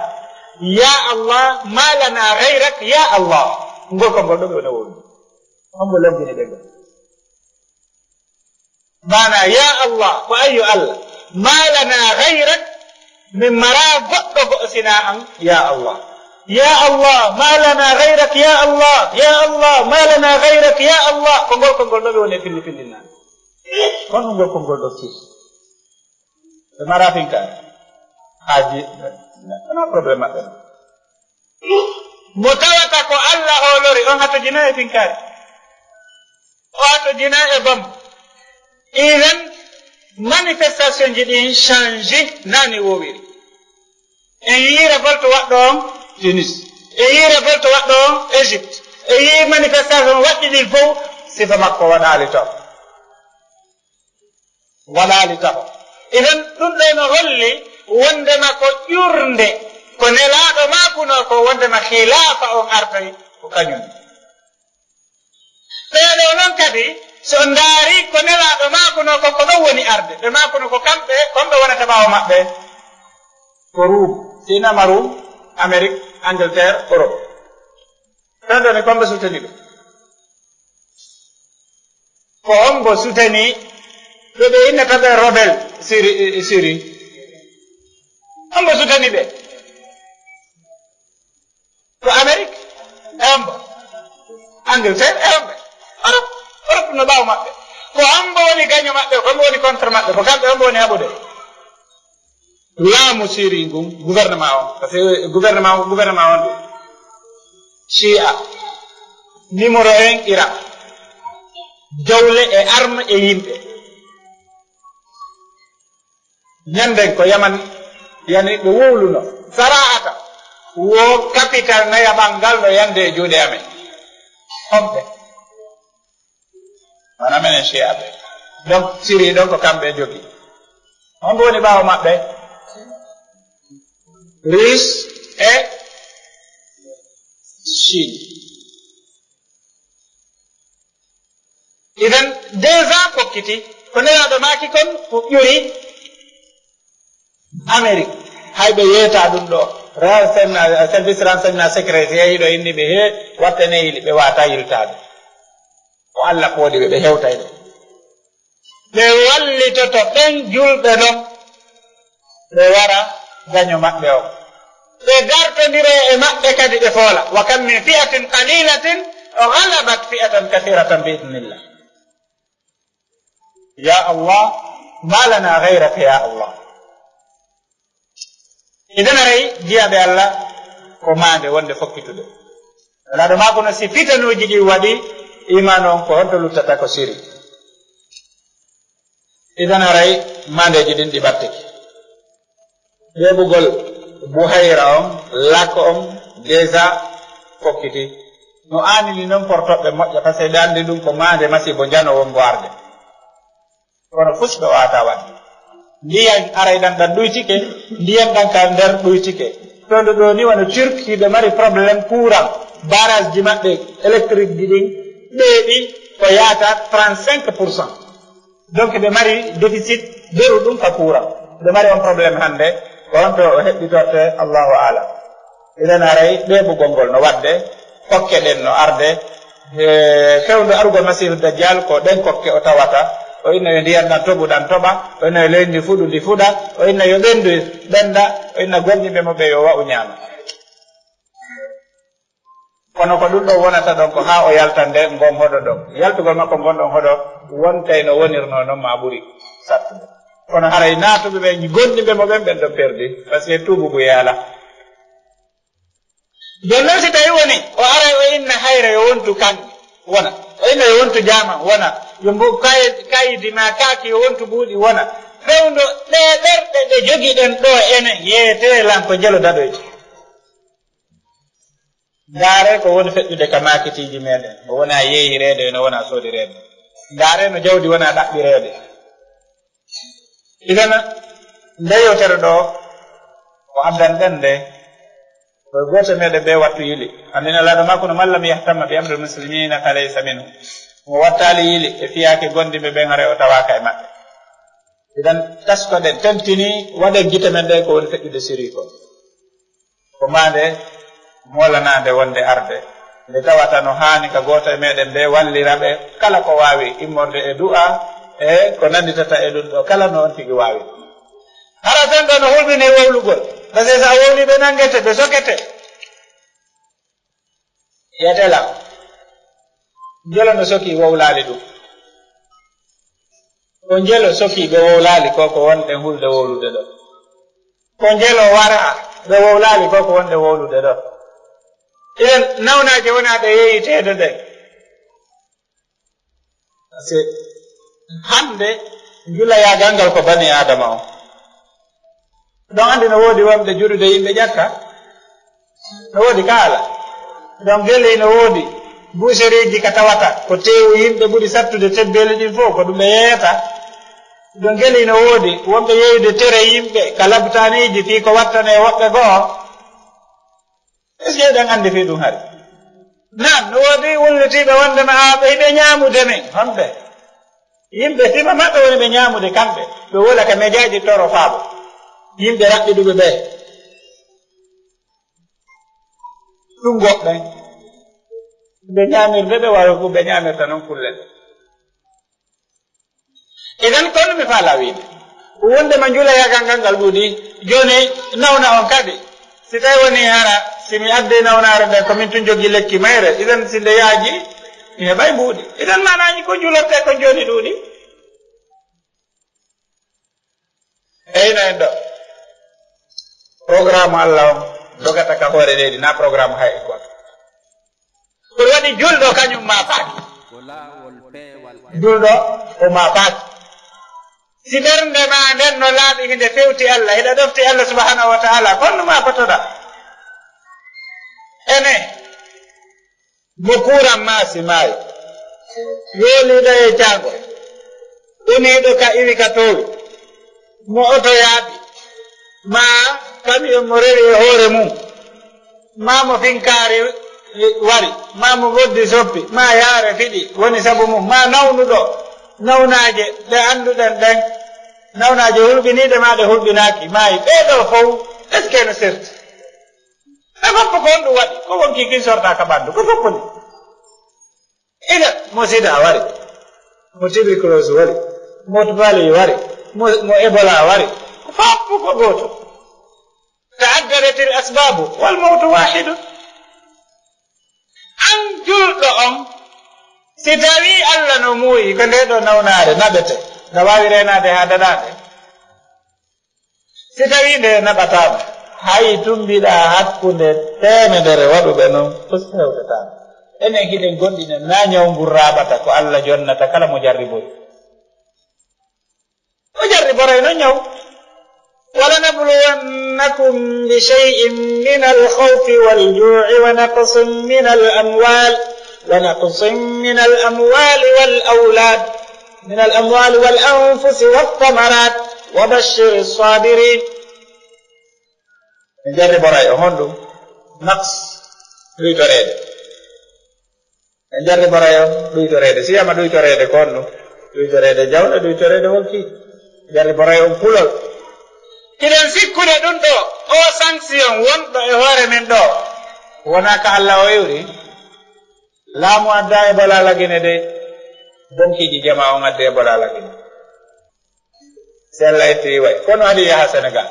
"Ya Allah, ma lana ghayrak, ya Allah." Ngol konngol ɗo ɓe wona wowlude. Hombo lomtini ɓe ngol? Maana, "Ya Allah, ko an yo Allah, ma lana ghayrak, min mara goɗɗo go'o sina an, ya Allah. Ya Allah, ma lana ghayrak, ya Allah, ya Allah, ma lana ghayrak, ya Allah." Ko ngol konngol ɗo ɓe woni e filli fillinnaade. Kono ngol konngol ɗo fii. Ɓe mara finkaari. Haaji, wonaa problème maɓɓe. Mo tawata ko Allah hoolori, on hatojina e finkaari. O hatojina e bom. Idan, manifestation ji ɗin change nani wowiri. En yii révolte waɗɗo on Tunis. En yii révolte waɗɗo on Égypte. En yii manifestation waɗɗi ɗin fof, sifa makko waɗaali toon. Waɗaali taho. Idan, ɗum ɗo no holli wondema ko ƴurde ko Nelaaɗo maakunoo ko, wondema khilaafa on artoy ko kañum. Ɓee ɗoo noon kadi, so on ndaari ko Nelaaɗo maakunoo ko, ko ɗon woni arde. Ɓe maakunoo ko kamɓe, ko ɓe wonata ɓaawo maɓɓe. Ko Ruum, sinama Ruum, Amérique, Angleterre, Europe. Ɗon ɗo ni, ko hombo sutani ɗum? Ko hombo sutani ɓe, ɓe innata ɓe rebel Siri-, Siri? Hombo sutani ɓe? Ko Amérique e hombo? Angleterre e homɓe? Europe. Europe no ɓaawo maɓɓe. Ko hombo woni gaño maɓɓe? Ko hombo woni contre maɓɓe? Ko kamɓe hombo woni haɓude? Laamu Siri ngun, gouvernement on, parce que gouvernement on, gouvernement on ɗum, Shia, numéro un Iran, dawle e arme e yimɓe. Ñanden ko Yaman, yani ɓe wowluno. Sara'ata, wo capital nayaɓal ngal no yande e juuɗe amen. Homɓe? Mana menen Shi'aɓe. Donc, Siri ɗon ko kamɓe jogi. Homɓe woni ɓaawo maɓɓe? Russe e Chine. Idan, déjà fokkiti, ko Nelaaɗo maaki kon, ko ƴuri Amérique. Hay ɓe yeeta ɗum ɗo. Ra-, semna, service renseignement secret, yehi ɗo inni ɓe, he, wattane yili, ɓe waata yiltaade. Ko Allah ɓoodi ɓe, ɓe hewtay ɗo. Ɓe wallitoto ɓen julɓe ɗon, ɓe wara gaño maɓɓe on. Ɓe gartondiro e maɓɓe kadi ɓe foola. Wa kam min fi'atin qalilatin ghalabat fi'atan kathiratan bi idnillah. Ya Allah, ma lana ghayraka ya Allah. Idan aray, jiyaaɓe Allah, ko maande wonde fokkitude. Nelaaɗo maako no si fitanuuji ɗi waɗi, imaanu on ko honto luttata ko Siri. Idan aray, maandeeji ɗin ɗi ɓattike. Ɓeeɓugol Buhayra on, lac on, déjà fokkiti. No aanini non portoɓe moƴƴa, parce que ɓe anndi ɗum ko maande masiibo njano wongo arde. Kono fus ɓe waata waɗde. Ndiyan aray ɗan ɗan ɗuytike, ndiyan ɗan ka nder ɗuytike. Ɗon ɗo ɗo ni wano Turquie ɓe mari problème courant, barrage ji maɓɓe électrique ji ɗin ɓeeɓi ko yaata trente-cinq pour cent. Donc ɓe mari déficit beru ɗum ka courant. Ɓe mari on problème hannde, ko honto o heɓɓitorte, Allahu aalam. Idan aray ɓeeɓugol ngol no waɗde, kokke ɗen no arde, e fewndo arugol Masiihu Dajjal ko ɗen kokke o tawata. O inna yo ndiyan ɗan toɓu ɗan toɓa, o inna yo leydi ndi fuɗu ndi fuɗa, o inna yo ɓenndu ɓennda, o inna gomɗinɓe mo ɓe yo wa'u ñaama. Kono ko ɗum ɗo wonata ɗon ko haa o yalta nde ngon hoɗo ɗon. Yaltugol makko ngon ɗon hoɗo wontay no wonirnoo non maa ɓuri sattude. Kono haray naatuɓe ɓe gomɗinɓe mo ɓen, ɓen ɗon perdi, parce que tuubugu yaala. Jooni non si tawi woni o aray o inna hayre yo wontu kan wona, o inna yo wontu jaama wona, yo mbo kay-, kaydi ma kaaki yo wontu buuɗi wona. Fewndo ɗe ɓerɗe ɗe jogiɗen ɗo enen yeetee lan ko jelo daɗoyte. Ndaare ko woni feƴƴude ka maakitiiji meɗen. O wona yeeyireede, no wona soodireede. Ndaare no jawdi wona ɗaɓɓireede. Idan, nde yewtere ɗo, ko addan ɗen nde, ko gooto meɗen ɓe wattu yili. Anndina laaɗo makko no, "Man lam yahtamma bi amril muslimina fa laysa minhu." Mo wattaali yili e fiyaake gondiɓe ɓen, haray o tawaaka e maɓɓe. Idan, taskoɗen, tentini, waɗen gite men ɗe ko woni feƴƴude Siri ko. Ko maande moolanaande wonde arde, nde tawata no haani ka gooto e meɗen ɓe wallira ɓe kala ko waawi, immorde e du'a e ko nannditata e ɗum ɗo kala no on tigi waawi. Hara tan ɗo no hulɓini wowlugol, parce que so a wowli ɓe nanngete, ɓe sokete. Yetelam, njelo no soki wowlaali ɗum. Ko njelo soki ɓe wowlaali ko ko wonɓe hulde wowlude ɗo. Ko njelo wara ɓe wowlaali ko ko wonɓe wowlude ɗo. Iɗen nawnaaje wona ɓe yeeyiteede ɗe. Parce que hannde njulayaagal ngal ko bani Aadama on. Ɗon anndi no woodi wonɓe juɗude yimɓe ƴakka. No woodi kaala. Ɗon gele no woodi. Buuseriiji ka tawata ko teewu yimɓe ɓuri sattude tebbeeli ɗin fof ko ɗum ɓe yeeyata. Ɗon gele no woodi wonɓe yeeyude tere yimɓe ka labtaaniiji fii ko wattane woɓɓe goo. Est-ce que eɗen anndi fii ɗum hari? Naam, no woodi wullitiiɓe wonde ma a ɓe hiɓe ñaamude min. Honɓe? Yimɓe sima maɓɓe woni ɓe ñaamude kamɓe. Ɓe wola ka mejaaji toro faabo. Yimɓe raɓɓiɗuɓe ɓe. Ɗum goɗɗen. Ɓe ñaamirde ɓe wara ko ɓe ñaamirta non kulle ɗe. Idan kono mi faala wiide. Wonde ma njula yagal ngal ngal ɗuuɗi. Jooni nawna on kadi. Si tawi woni hara, si mi addi nawnaare nde, ko min tun joggi lekki mayre. Idan si nde yaaji, mi heɓay mbuuɗi. Idan maanaaji ko njulorte ko jooni ɗuuɗi. Eyno en ɗo. Programme Allah on dogata ka hoore leydi, na programme hay gooto. Ko waɗi julɗo kañum maapaaki. Julɗo o maapaaki. Si ɓernde ma nden no laaɓi, hinde fewti Allah, hiɗa ɗofti Allah subhanahu wa ta'ala, konno ma fotoɗa. Ene, mo kuuran maasi maayi, yooliiɗo e jaango, uniiɗo ka iwi ka toowi, mo oto yaaɓi, maa kamiyon mo rewi e hoore mum, maa mo finkaari wari, maa mo boddi soppi, maa yaare fiɗi woni sabu mum, maa nawnuɗo nawnaaje ɗe annduɗen ɗen, nawnaaje hulɓiniiɗe maa ɗe hulɓinaaki, maayi. Ɓee ɗoo fow, est-ce que no serti? Ɓe fof ko honɗum waɗi? Ko wonkii kin sortaa ka ɓanndu, ko fof ni. Ina, mo sida wari, mo tuberculose wari, mo tufali wari, mo, mo Ebola wari, ko fof ko gooto. Ta'addadatil asbabu wal mawtu wahidun. An julɗo on, si tawii Allah no muuyi ko ndee ɗoo nawnaare naɓete, nga waawi reenaade haa daɗaande. Si tawii nde naɓataama, hay tumbiɗaa hakkunde teemedere waɗuɓe non, fus hewtetaama. Enen hiɗen gomɗina na ñaw ngun raaɓata ko Allah jonnata kala mo jarribori. O jarriboray non ñaw. ولنبلونكم بشيء من الخوف والجوع ونقص من الأموال، ونقص من الأموال والأولاد، من الأموال والأنفس والثمرات، وبشر الصابرين. En jarriboray on honɗum? Naqs, ɗuytoreede. En jarriboray on ɗuytoreede. Si wiyama ɗuytoreede ko honɗum? Ɗuytoreede jawle, ɗuytoreede wonkii. Jarriboray on kulol. Hiɗen sikkude ɗum ɗoo, o sanction wonɗo e hoore men ɗoo, wonaa ka Allah o iwri? Laamu adda Ebola Lagine de, bonkiiji jamaa on addi Ebola Lagine. Si Allah itti way, kono adi yaha Senegal.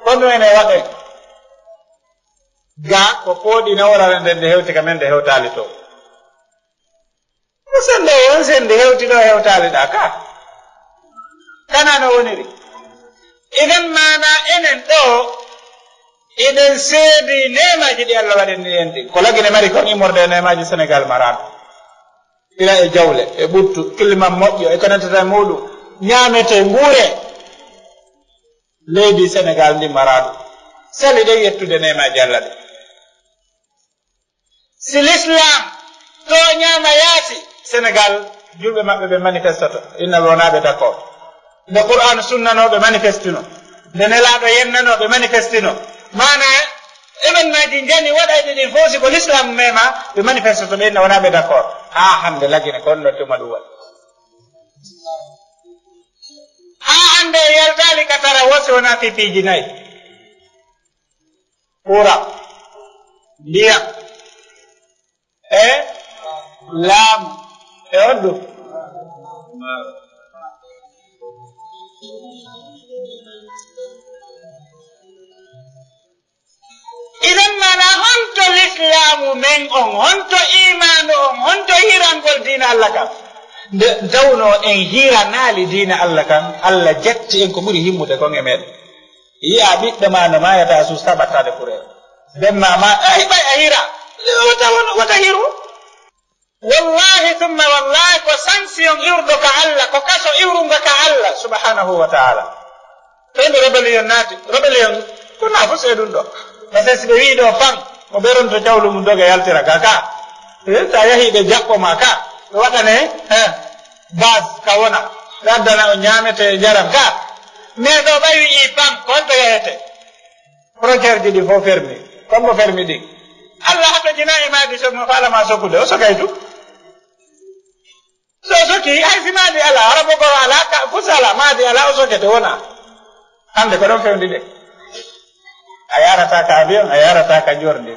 Kono ene waɗe ga ko pooɗi nawrare nden nde hewti ka men nde hewtaali to. Ko sennde o on sennde hewti ɗo hewtaali ɗa ka. Kana no woniri. Idan maana enen ɗo eɗen seedi neemaaji ɗi Allah waɗani en ɗin. Ko Lagine mari kon immorde e neemaaji Senegal maraano. Ila e jawle, e ɓuttu, climat moƴƴo, e ko nantata e muɗum. Ñaamete, nguure. Leydi Senegal ndi maraano. Sali ɗen yettude neemaaji Allah ɗi. Si l'islam tooñaama yaasi, Senegal, julɓe maɓɓe ɓe manifestoto, inna ɓe wonaa ɓe d'accord. Nde Qur'an sunnanoo, ɓe manifestino. Nde Nelaaɗo yennanoo, ɓe manifestino. Maana, événement ji njani waɗayɗi ɗin fof, si ko l'islam mema, ɓe manifestoto, ɓe inna wonaa ɓe d'accord. Haa hannde Lagine, ko on no tuma ɗum waɗi. Haa hannde yaltaali ka tara wo si wonaa pipiiji nayi. Courant, ndiyam, e laamu, e on ɗum. Idan maana honto lislaamu men on, honto iimaanu on, honto hirangol diina Allah kan? Nde tawnoo en hiranaali diina Allah kan, Allah jatti en ko ɓuri himmude kon e meɗen. Yi'a ɓiɗɗo ma no maayata a suusta ɓattaade kuree. Bemma ma, a hiɓay a hira. Wata, wata hiru. Wallahi thumma wallahi ko sanction iwruɗo ka Allah, ko kaso iwrunga ka Allah subhanahu wa ta'ala. Ɓen ɗo rébellion naati, rébellion ko na fof e ɗum ɗo. Parce que si ɓe wi'i ɗo pan, o ɓeronto jawlu mum doga yaltira ga ka. Eh, sa yahi ɓe jaɓɓo ma ka, ɓe waɗane, eh, base ka wona. Ɓe addana o ñaamete e njaram ka. Mais ɗo ɓay wi'i pan, ko honto yahete? Frontière ji ɗi fof fermé. Kombo fermé ɗi. Allah haɗo jina e maadi so mo faala ma sokude, o sokay tu. So soki, hay si maadi ala, hara bogoro ala, ka, kus ala, maadi ala, o sokete wona. Hande ko ɗon fewndi de. A yarata ka avion, a yarata ka jordi.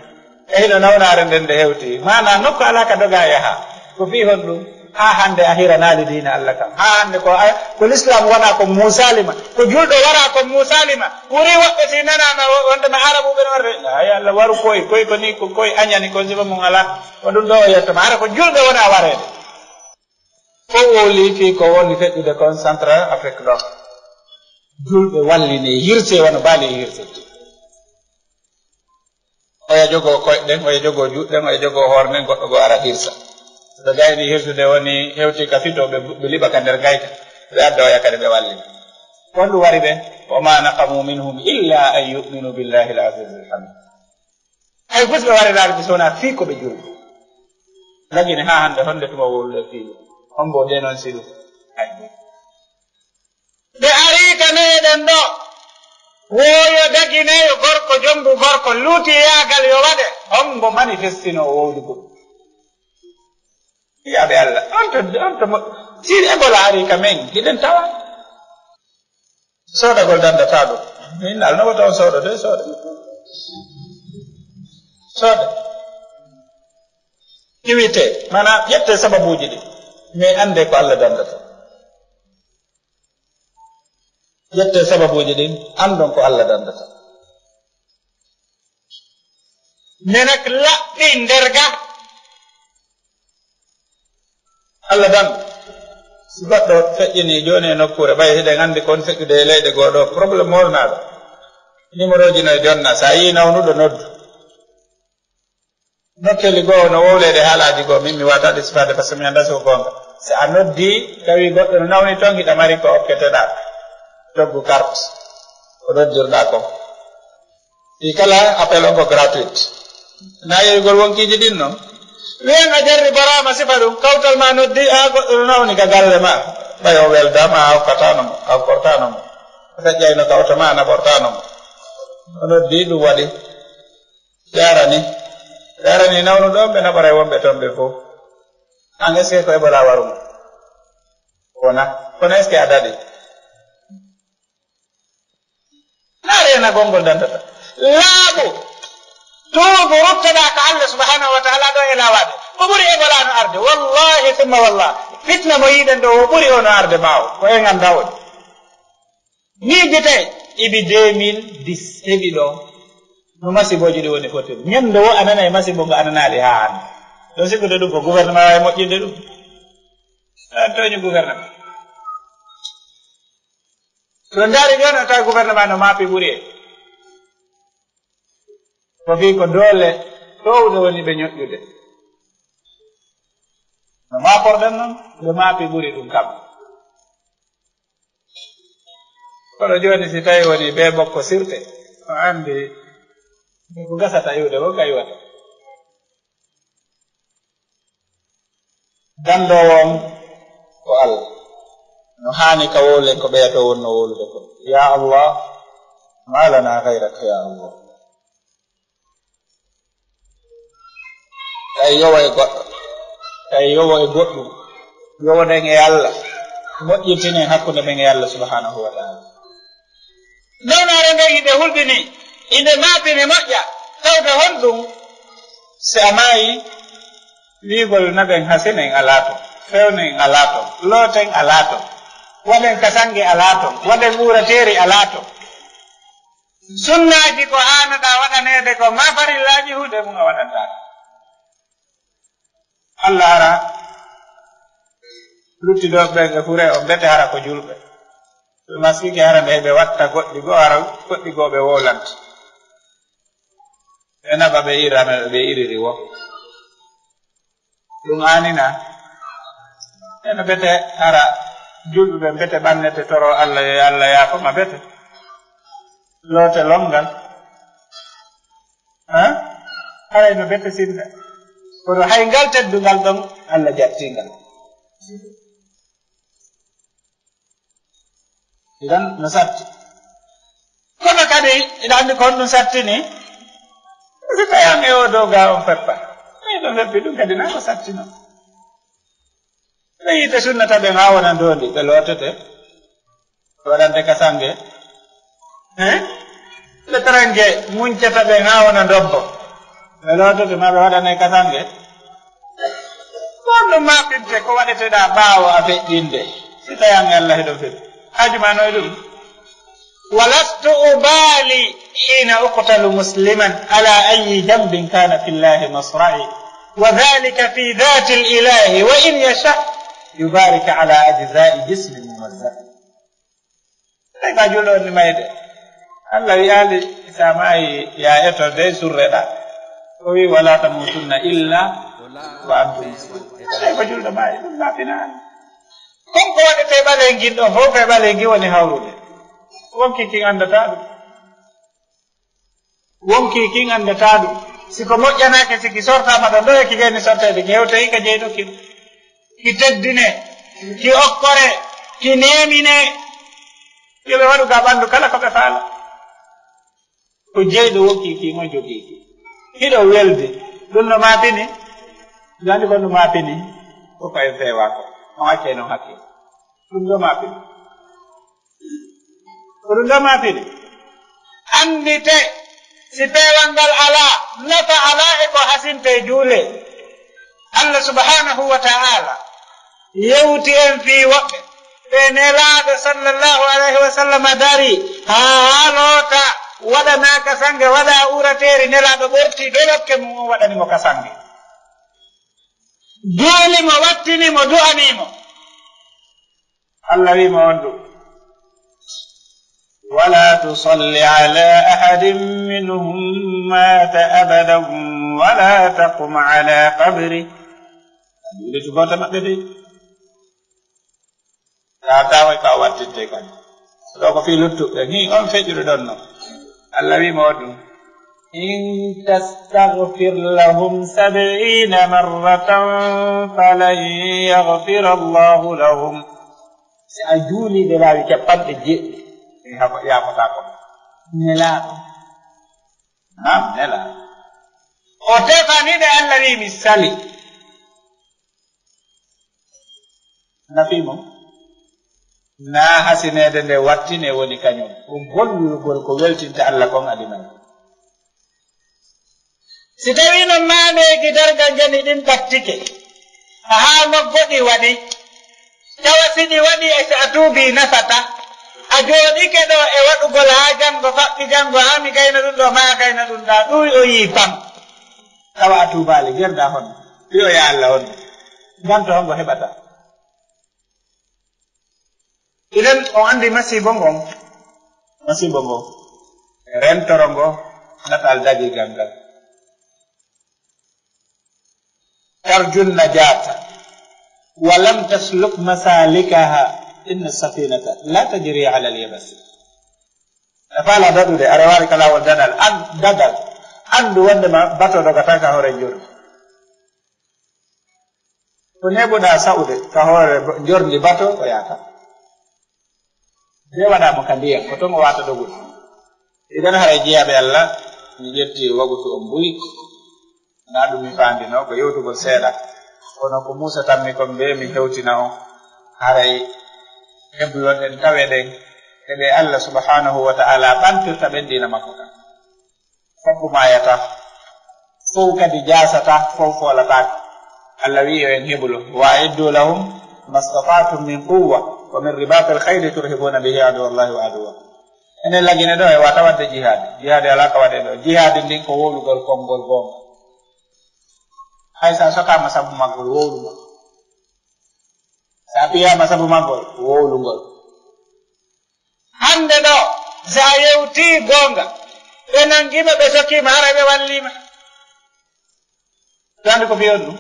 E hino nawnaare nden nde hewti. Maana nokku ala ka doga yaha. Ko fii honɗum? Haa hannde a hiranaali diina Allah kan. Haa hannde ko a-, ko l'islam waɗa ko muusaali ma. Ko julɗo waɗa ko muusaali ma. Wuri woɓɓe si nanaama wo-, wonde ma Arabuɓe no warde. Ay Allah waru koy, koy ko ni, ko koy añani ko sifa mum ala. Ko ɗum ɗo o yettoma. Hara ko julɗo wona wareede. Ko wowli fii ko woni feƴƴude kon Central Afrique ɗo. Julɓe walline, hirse wano baali e hirsirde. Oya jogoo koyɗe ɗen, oya jogoo juuɗe ɗen, oya jogoo hoore nden, goɗɗo goo ara hirsa. So ɓe gayni hirsude woni hewti ka fito, ɓe, ɓe liɓa ka nder gayka, ɓe adda oya kadi ɓe wallina. Ko honɗum wari ɓe? "Wa ma naqamu minhum illa an yu'minu billahi al-aziz al-hamid." Hay fus ɓe wariraade ɓe so wonaa fii ko ɓe julɓe. Lagine haa hannde, honde tuma wowlude fii ɗum? Hombo denonsi ɗum? Hay. Ɓe arii ka meɗen ɗo, wooyo dagineyo gorko, jombu gorko, luutiyaagal yo waɗe, hombo manifestino wowlugol? Yiyaaɓe Allah, on to, on to mo, si Ebola arii ka men, hiɗen tawa. Soodagol dandataa ɗum. Min alnoba taw soodo de, soodo. Soodo. Iwite, maanaam ƴette sababuuji ɗi. Mais annde ko Allah dandata. Ƴette sababuuji ɗin, anndon ko Allah dandata. Nenak laɓɓi nder ga. Allah dan, si goɗɗo feƴƴini jooni e nokkuure, ɓay hiɗen anndi kon feƴƴude e leyɗe goo ɗoo, problème mawrnaaɗo. Numéroji no e jonna, so a yii nawnuɗo, noddu. Nokkeeli goo no wowleede haalaaji goo, min mi waata ɗi sifaade, par ce que mi anndaa si ko goonga. Si a noddi, tawi goɗɗo no nawni toon, hiɗa mari ko okketeɗaa, coggu carte, ko noddirɗaa kon. Ɗi kala appel on ko gratuit. Na yeeyugol wonkiiji ɗin non. Wiyen a jarribaraama sifa ɗum, kawtal ma noddi, a goɗɗo no nawni ka galle ma. Ɓay o weldaama, a hokkataano mo, a hokkortaano mo. A feƴƴayno kawtal ma, a naɓortaano mo. O noddi, ɗum waɗi. Yarani. Yarani nawnuɗo on, ɓe naɓoray wonɓe toon ɓe fof. An, est-ce que ko Ebola warumo? Wona. Kono est-ce que a daɗi? Na reena gonngol dantata. Laaɓu. Tuubu, ruttoɗaa ka Allah subhanahu wa ta'ala ɗo e laawaade. Ko ɓuri Ebola no arde. Wallahi summa wallah. Fitna mo yiɗen ɗo, o ɓuri o no arde ɓaawo. Ko en anndaa woni. Miijitee, ibi deux mille dix heɓi ɗo. No masibooji ɗi woni foti. Ñannde wo a nana e masibo ngo a nanaali haa hannde. Ɗo sikkude ɗum ko gouvernement waawi moƴƴinde ɗum. An tooñi gouvernement. So ndaari jooni, a tawi gouvernement no maapi ɓuri en. Ko fii ko doole toowɗe woni ɓe ñoƴƴude. No maaporɗen noon, ɓe maapi ɓuri ɗum kam. Kono jooni, si tawi woni bee bokko sirte, o anndi ko gasata iwde, ko kaywata. Dandoowo on ko Allah. No haani ka wowlen ko ɓeya to wonno wowlude ko. Ya Allah, ma lana gayrak, ya Allah. Tawi yowo e goɗɗo. Tawi yowo e goɗɗum. Yowoɗen e Allah. Moƴƴintinen hakkunde men e Allah subhanahu wa ta'ala. Newnaare nden inde hulɓini, inde maapini moƴƴa, tawde honɗum? Si a maayi, wiigol naɓen hasinen alaa ton, fewnen alaa ton, looten alaa ton, waɗen kasange alaa ton, waɗen uurateeri alaa ton. Sunnaaji ko haanaɗaa waɗaneede ko, maa farillaaji huunde mum a waɗantaa. Allah hara luttidooɓe ɓen e fure on mbete hara ko julɓe. Ɓe maskike hara nde ɓe watta goɗɗi goo, hara goɗɗi goo ɓe wowlanta. Ɓe naɓa ɓe ira, ɓe iriri wo. Ɗum aanina. Eno mbete hara julɓe ɓe mbete ɓannete toro Allah, yo Allah yaafo ma mbete. Loote lonngal. Ha? Haray no bete sinna. Kono hay ngal teddungal ɗon, Allah jattingal. Idan no satti. Kono kadi, iɗa anndi ko honɗum sattini? Si tawi an e oo dow ga on peppa. Tawi ɓe peppi ɗum kadi na ko sattino. Ɓe yiite sunnata ɓen haa wona ndoondi, ɓe lootete. Ɓe waɗante kasange. Hein? Ɓe tarange muncata ɓen haa wona ndobbo. Ɓe lootete ma ɓe waɗane kasange. Ko honɗum maɓɓinte ko waɗeteɗaa ɓaawo a feƴƴinde? Si tawi an e Allah hiɗon feti. Haaju ma no e ɗum? ولست أبالي حين أقتل مسلما على أي جنب كان في الله مصرعي، وذلك في ذات الإله وإن يشأ يبارك على أجزاء جسم ممزق. Tawi ko a julɗo woni mayde. Allah wiyaali, so a maayi, yo a eto dey surreɗaa. O wii, "Walaa tamuutunna illaa wa antum muslimuun." Tawi ko julɗo maayi, ɗum laɓɓinaani. Kon ko waɗetee ɓaleeji ɗoo fof, ko e ɓaleeji woni hawrude. Wonkii kin anndataa ɗum. Wonkii kin anndataa ɗum. Si ko moƴƴanaake, si ki sortaama ɗon, ɗo e ki gayni sorteede, ki hewtoyi ka jeyɗo kin. Ki teddinee, ki okkoree, ki neeminee. Yo ɓe waɗu ka ɓanndu kala ko ɓe faala. Ko jeyɗo wonkii ki mo jogii ki. Hiɗo weldi. Ɗum no maapini? Jandi ko no maapini? Ko ko en feewaa ko. On accee non hakke. Ɗum ɗo maapini. Ko ɗum ɗo maapini. Anndite, si peewal ngal alaa, nafa alaa e ko hasintee juulee. Allah subhanahu wa ta'ala yewti en fii woɓɓe ɓe Nelaaɗo sallallahu alayhi wa sallam dari haa loota, waɗanaa ka sannge, waɗaa urateeri, Nelaaɗo ɓorti dow wakke mum, o waɗani mo ka sannge. Juuli mo, wattini mo, du'anii mo. Allah wii mo on ɗum, "Wala tusalli ala ahadin minhum mata abadan wala taqum ala qabri." A juulitu gooto maɓɓe dey. Taa tawa ka wattinte kan. Ɗo ko fii luttuɓe. Hi, on feƴƴuɗo ɗon no. Allah wii mo on ɗum, "In tastaghfir lahum sab'ina marratan falan yaghfira Allahu lahum." Si a juulii ɓe laawi capanɗe jeeɗiɗi, mi hafo-, yaafotaako. Nelaaɗo. Naam, nelaaɗo. O tefani ɓe, Allah wii mi sali. Nafii mo? Naa hasineede nde wattine woni kañum. Ko gollugol ko weltinta Allah kon adinal. Si tawii non maameeji dargal njani ɗin ɓattike, haa moggoɗi waɗi, tawa si ɗi waɗi e si a tuubii nafata, a jooɗike ɗo e waɗugol haa janngo, faɓɓi janngo, haa mi gayna ɗum ɗo, maa gayna ɗum ɗa, ɗuuy o yii pam. Tawa a tuubaali, gerɗa honno? Piyoya Allah honno? Nganto hongo heɓata? Idan on anndi masiibo ngon, masiibo ngo, rentoro ngo, natal dagirgal ngal. Tarjun najata, wa lam tasluk masalikaha, inna safinata la tajri ala al-yabas. A faala daɗude, a rewaali ka laawol daɗal, an-, dagal. Anndu wonde ma bato dogata ka hoore njordi. Ko neɓuɗaa sa'ude ka hoore bo-, njordi bato o yaata. Nde waɗaa mo ka ndiyam, ko ton o waata dogude. Idan haray jiyaaɓe Allah, mi ƴetti wagutu on buy. Naa ɗum mi faandino, ko yewtugol seeɗa. Kono ko Muusa tammi kon ɓe, mi hewtina on. Haray heblon en, taweɗen, e ɓe Allah subhanahu wa ta'ala ɓantirta ɓen diina makko kan. Fof ko maayata, fof kadi jaasata, fof foolataako. Allah wi'i yo en heblo, "Wa a'iddu lahum mastata'tum min quwwa wa min ribatil khayli turhibuna bihi aduwwallahi wa aduwwakum." Enen lagine ɗo e wata wadde jihaadi. Jihaadi alaa ka waɗe ɗo. Jihaadi ndin ko wowlugol konngol goonga. Hay sa sokaama sabu maggol, wowlugol. Sa piyaama sabu maggol, wowlugol. Hannde ɗo, si a yewtii goonga, ɓe nanngii ma, ɓe sokii ma, haray ɓe wallii ma. Ɗo anndi ko mbiyon ɗum?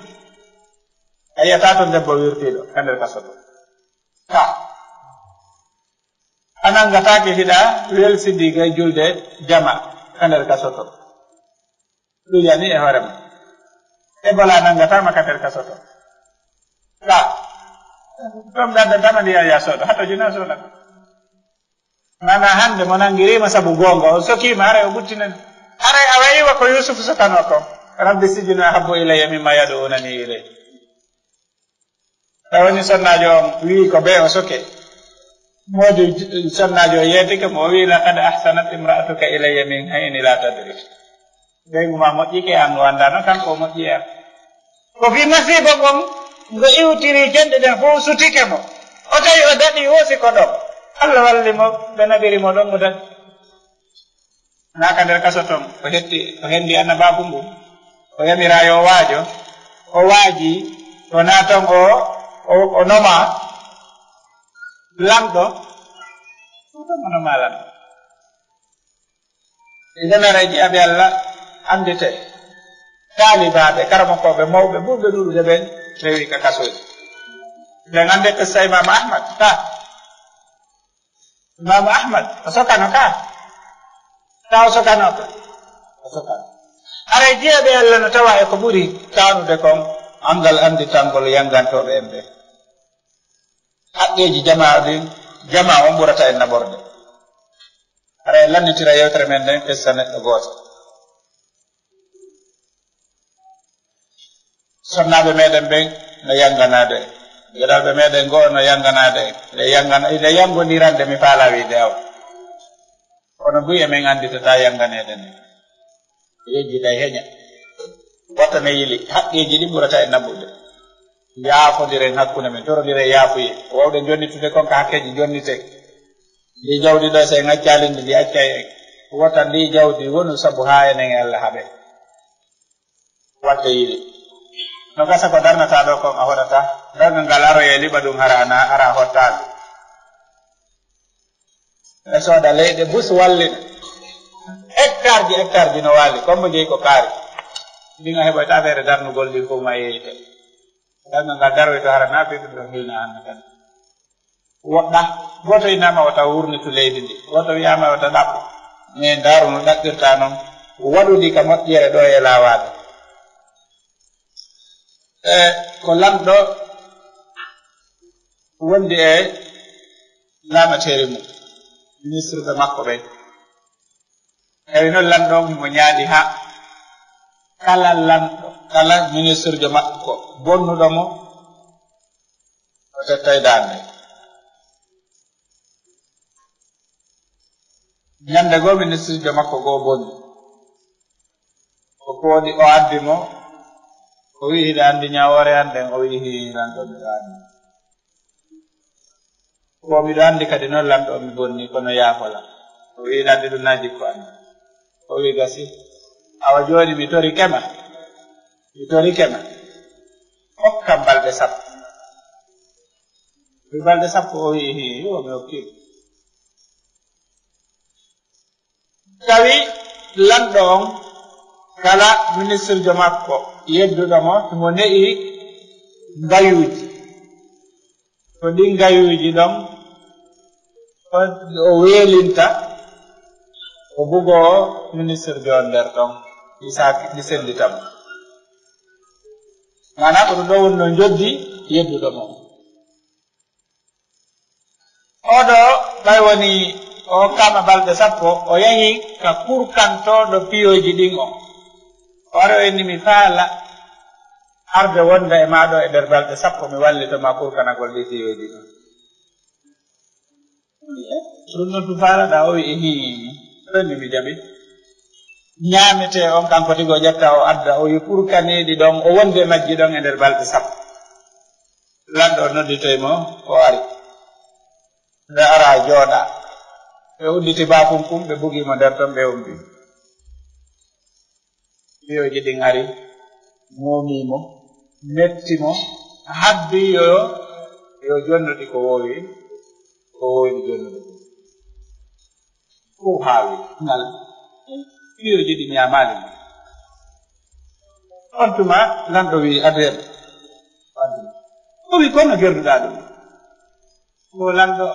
A yiyataa toon debbo wirtiiɗo ka nder kaso ɗum. Ka. A nanngataake hiɗa welsidi gay julde jama ka nder kaso to. Ɗum yani e hoore ma. Ebola nanngataama ka nder kaso to. Ka. Ɗum ɗaddantama ndiyan ya soodo. Hato jina sooda. Mana hannde mo nanngiriima sabu goonga, o sokiima, haray o ɓuttinani. Haray a wayi wa ko Yuusufu sokano ko. "Rabbi sijinu ahabbu ilayya mimma yad'unani ilayhi." Tawa ni sonnaajo on wi'i ko bee o soke. Moodi sonnaajo o yeetike mo, o wi'i, "Laqad ahsanat imra'atuka ilayya min hayni la tadri." Ɓeyngu ma moƴƴike an, o anndaano kanko o moƴƴi e an. Ko fii masiibo ngon, ngo iwtiri jonɗe ɗen fof sutike mo. O tawi o daɗi, o hoosi ko ɗon. Allah walli mo, ɓe naɓiri mo ɗon, o daɗi. Naa ka nder kaso ton, o hetti, o hendi annabaaku ngu. O yamira yo waajo, o waaji, o naaton o, o, o noma lanɗo. Ɗum tan hono maalan. Nden ara e jiyaaɓe Allah anndite. Taalibaaɓe, karamokooɓe mawɓe ɓurɓe ɗuuɗude ɓen rewi ka kasooji. Nden annde qissa Imaamu Ahmad ka. Imaamu Ahmad, o sokano ka. Ka o sokano ka. O sokano. Ara e jiyaaɓe Allah no tawa e ko ɓuri taanude kon, anngal annditangol yanngantooɓe en ɓen. Haqqeeji jamaa ɗin, jamaa on ɓurata en naɓorde. Hara en lannitira yewtere men nden qissa neɗɗo gooto. Sonnaaɓe meɗen ɓen no yannganaade. Geɗalɓe meɗen goo no yannganaade. Nde yanngana, nde yanngondirande mi faalaa wiide awa. Kono buy e men annditata yannganeede nde. Yejjitay heña. Wata ne yili. Haqqeeji ɗin ɓurata en naɓude. Yaafondiren hakkunde men, torondiren yaafuye. Ko wawɗen jonnitude kon ka hakkeeji jonnite. Ndi jawdi ɗo, so en accaali ndi, ndi accay en. Wata ndi jawdi wonu sabu haa enen e Allah haɓe. Watte yili. No gasa ko darnata ɗo kon a hoɗata. Darngal ngal aroye liɓa ɗum hara ana ara hottaali. E sooda leyɗe bus wallina. Hectare ji, hectare ji no waali. Comme jeyi ko kaari. Ɗin a heɓoyta affaire darnugol ɗin fof ma yeeyte. Darngal ngal daroyto hara na ɓe ɗum ɗo hilna hannde kadi. Woɗɗa, gooto innama wata wurnitu leydi ndi. Gooto wiyama wata ɗaɓɓo. Mais ndaaru no ɗaɓɓirta noon. Waɗudi ka moƴƴere ɗo e laawaade. E ko lanɗo wondi e laamateeri mum, ministre ɓe makko ɓen. Tawi noon lanɗo on himo ñaaɗi haa kala lanɗo, kala ministre jo makko bonnuɗo mo, o tettay daande. Ñande goo ministre jo makko goo bonni. O pooɗi, o addi mo, o wi'i, "Hiɗa anndi ñaawoore an nden?" O wi'i, "Hii, lanɗo, miɗo anndi." "Ko miɗo anndi kadi noon, lanɗo, mi bonni, kono yaafola." O wi'i, "Lanɗo, ɗum na jikko an." O wi'i, "Gasi. Awa jooni mi torike ma, mi torike ma. Hokkam balɗe sappo." O wi'i, "Balɗe sappo?" O wi'i, "Hii, yo mi hokkii." Tawi lanɗo on kala ministre jo makko yedduɗo mo, himo ne'i ngayuuji. Ko ɗin ngayuuji ɗon o, o weelinta, o bugoo ministre jo on nder ɗon, ɗi saaki, ɗi sellita mo. Maanaa ko ɗum ɗo woni no njoddi yedduɗo mo. Oɗo, ɓay woni o kama balɗe sappo, o yahi ka kurkantooɗo piyooji ɗin on. O ari, o inni, "Mi faala arde wonda e maa ɗo e nder balɗe sappo, mi wallito ma kurkanagol ɗi piyooji ɗin." "Ɗum noon tun faalaɗaa?" O wi'i, "Hii, ɗon ni mi jaɓi." Ñaametee on kanko tigi o ƴetta, o adda, o wi'i, "Kurkaniiɗi ɗon, o wondi e majji ɗon e nder balɗe sappo." Lanɗo o nodditoy mo, o ari. Nde ara jooɗa, ɓe udditi baafun kun, ɓe bugi mo nder ton, ɓe ombi. Piyooji ɗin ari, moomi mo, metti mo, habbi yo, yo jonnuɗi ko woowi, ko woowi jonnude. Fof haawi ngal. Piyooji ɗi ñaamaali mo. On tuma lanɗo wi, "Adrien." O wi, "Kono gerduɗaa ɗum?" Ko lanɗo,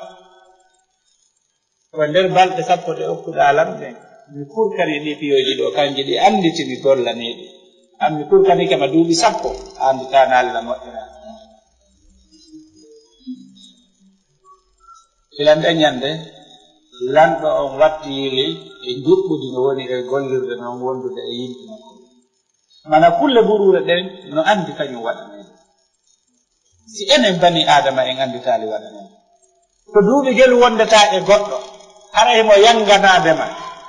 "Ko nder balɗe sappo ɗe okkuɗaa lam ɗen, mi kurkani ɗi piyooji ɗo, kanji ɗi annditi mi gollaniiɗi. An mi kurkanike ma duuɓi sappo, a annditaa naali na moƴƴira." Ilan ɗen ñande, lanɗo on watti yili e njuɓɓudi no woni e gollirde non wondude e yimɓe makko. Mana kulle buruure ɗen no anndi kañum waɗanee. Si enen bani Aadama en annditaali waɗanee. Ko duuɓi gelu wondata e goɗɗo, hara himo yanganaade ma,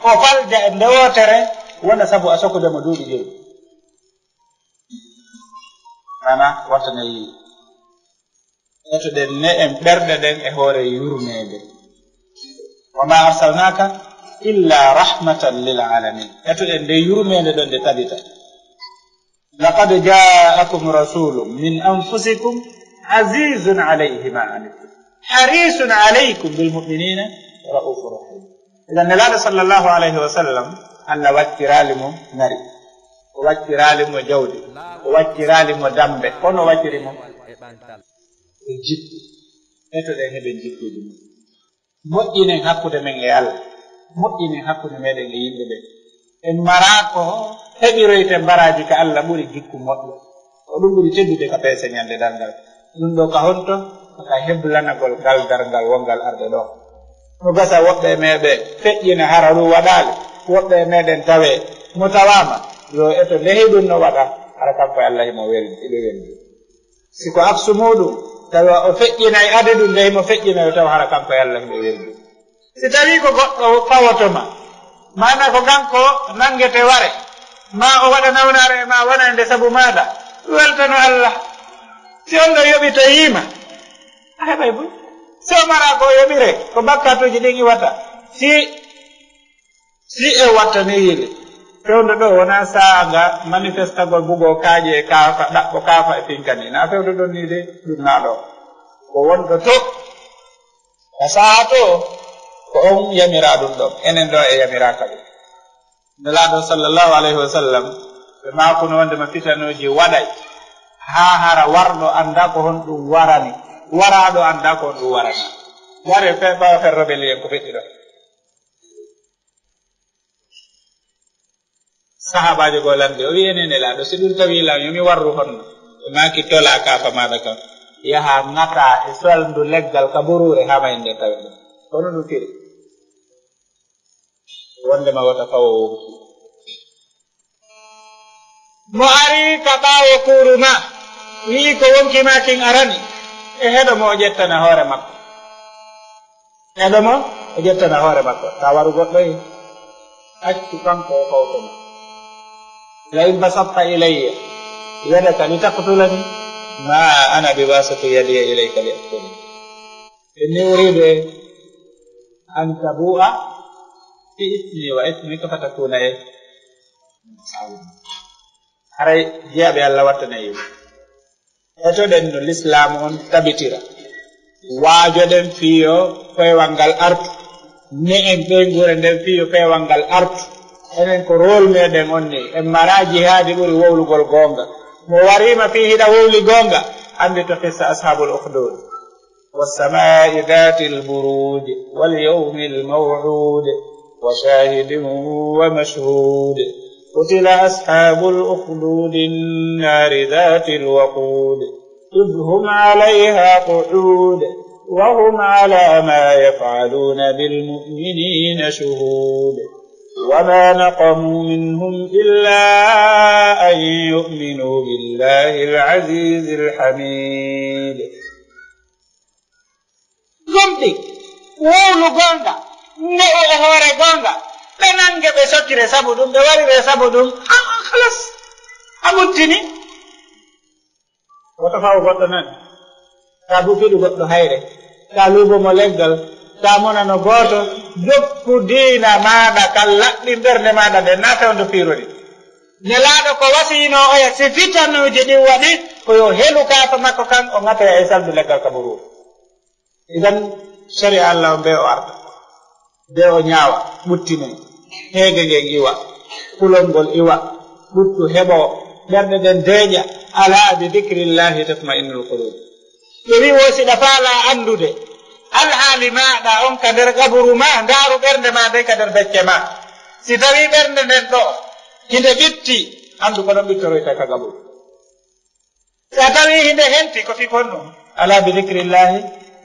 o falja e nde wootere, wona sabu a sokude mo duuɓi gelu. Mana wattane yii. Etoɗen ne en ɓerɗe ɗen e hoore yurmeende. "Wa ma arsalnaka illa rahmatan lil alamin." Etoɗen nde yurmeende ɗon nde tabita. "Laqad ja'akum rasulun min anfusikum azizun alayhi ma anittum harisun alaykum bil mu'minina Ra'ufu rahim. Idan Nelaaɗo sallallahu alayhi wa sallam, Allah wacciraali mo nari, o wacciraali mo jawdi, o wacciraali mo dambe, kono o wacciri mo e jikku. Etoɗen heɓen jikkuuji mum. Moƴƴinen hakkunde men e Allah, moƴƴinen hakkunde meɗen e yimɓe ɓen. En maraa ko heɓiroyten baraaji ka Allah ɓuri jikku moƴƴo. Ko ɗum ɓuri teddude ka peese ñande darngal. Ɗum ɗo ka honto? Ko ka heblanagol ngal darngal wongal arde ɗo. No gasa woɓɓe e meɗen feƴƴina hara ɗum waɗaali, woɓɓe e meɗen tawee mo tawaama, yo eto ndehi ɗum no waɗa, hara kanko e Allah himo weldi, hiɓe weldi. Si ko aksu muuɗum, tawa o feƴƴinay adi ɗum, nde himo feƴƴina yo taw hara kanko e Allah himo weldi. Si tawii ko goɗɗo fawoto ma, maana ko kanko nanngete ware, ma o waɗa nawnaare e ma wonande sabu maaɗa, weltano Allah. Si on ɗo yoɓitoyii ma, a heɓay buy. Si o maraa ko o yoɓire, ko bakkatuuji ɗin iwata. Si, si e wattani yili, fewndo ɗo wonaa saanga manifestagol, bugoo kaaƴe e kaafa, ɗaɓɓo kaafa e pinkani. Na fewndo ɗon nii de, ɗum naa ɗo. Ko wonɗo to, ka saha to, ko on yamiraa ɗum ɗon. Enen ɗo e yamiraaka ɗum. Nelaaɗo sallallahu alayhi wa sallam, ɓe maakuno wonde ma fitanuuji waɗay, haa hara warɗo anndaa ko honɗum warani, waraaɗo anndaa ko honɗum warani. Ware fe-, ɓaawa ferro ɓe liyen ko feƴƴi ɗo. Sahaabaajo goo lamndi, o wi'i, "Enen Nelaaɗo, si ɗum tawii lan, yo mi warru honno?" Ɓe maaki, "Tolaa kaafa maaɗa kan, yahaa ŋataa e salndu leggal ka buruure haa ma en nden tawen ɗum." Kono ɗum firi. Wondema wota fawo wonki. Mo ari ka ɓaawo kuuru ma, wi'i ko wonki ma kin arani, e heɗo mo o ƴettana hoore makko. Heɗo mo o ƴettana hoore makko. Ta waru goɗɗo e accu kanko o fawto ma. La in basatta ilayya yadaka li taqtulani ma ana bi basiti yadiya ilayka li aqtulani. Inni uridu an tabu'a bi ismi wa ismika fatakuna e. Haray jiyaaɓe Allah wattana yiw. Etoɗen no Lislaam on tabitira. Waajoɗen fiyo peewal ngal artu. Ne'en ɓeynguure nden fiyo peewal ngal artu. Enen ko rôle meɗen on ni. En maraa jihaadi ɓuri wowlugol goonga. Mo wariima fii hiɗa wowli goonga, anndi to qissa Ashaabul Ukhdud. والسماء ذات البروج واليوم الموعود وشاهد ومشهود. قتل أصحاب الأخدود النار ذات الوقود إذ هم عليها قعود وهم على ما يفعلون بالمؤمنين شهود. وما نقموا منهم إلا أن يؤمنوا بالله العزيز الحميد. Gomɗi, wowlu goonga, nde'u e hoore goonga, ɓe nannge, ɓe sottire sabu ɗum, ɓe warire sabu ɗum. Ah, halas, a muttini. Woto faw goɗɗo nan. Taa bufiɗu goɗɗo hayre, taa luubo mo leggal, taa monano gooto, jokku diina maaɗa kan, laɓɓin ɓernde maaɗa nden, naa fewndo piirori. Nelaaɗo ko wasiyinoo oya, si fitanuuji ɗin waɗi, ko yo helu kaafa makko kan, o ŋatoya e salndu leggal kaburu. Idan, sariya Allah on, bee o arta, bee o ñaawa, ɓuttinee, heege ngen iwa, kulol ngol iwa, ɓuttu heɓoo, ɓerɗe ɗen deeƴa, alaa bi dikrillahi tatma'innul qulub. Ɓe wi'i, wo si ɗa faalaa anndude alhaali maaɗa on ka nder qaburu maa, ndaaru ɓernde maa nden ka nder becce maa. Si tawii ɓernde nden ɗoo, hinde ɓitti, anndu ko non ɓittoroyta ka qaburu. Si a tawii hinde henti, ko fii kon ɗum. Alaa bi dikrillahi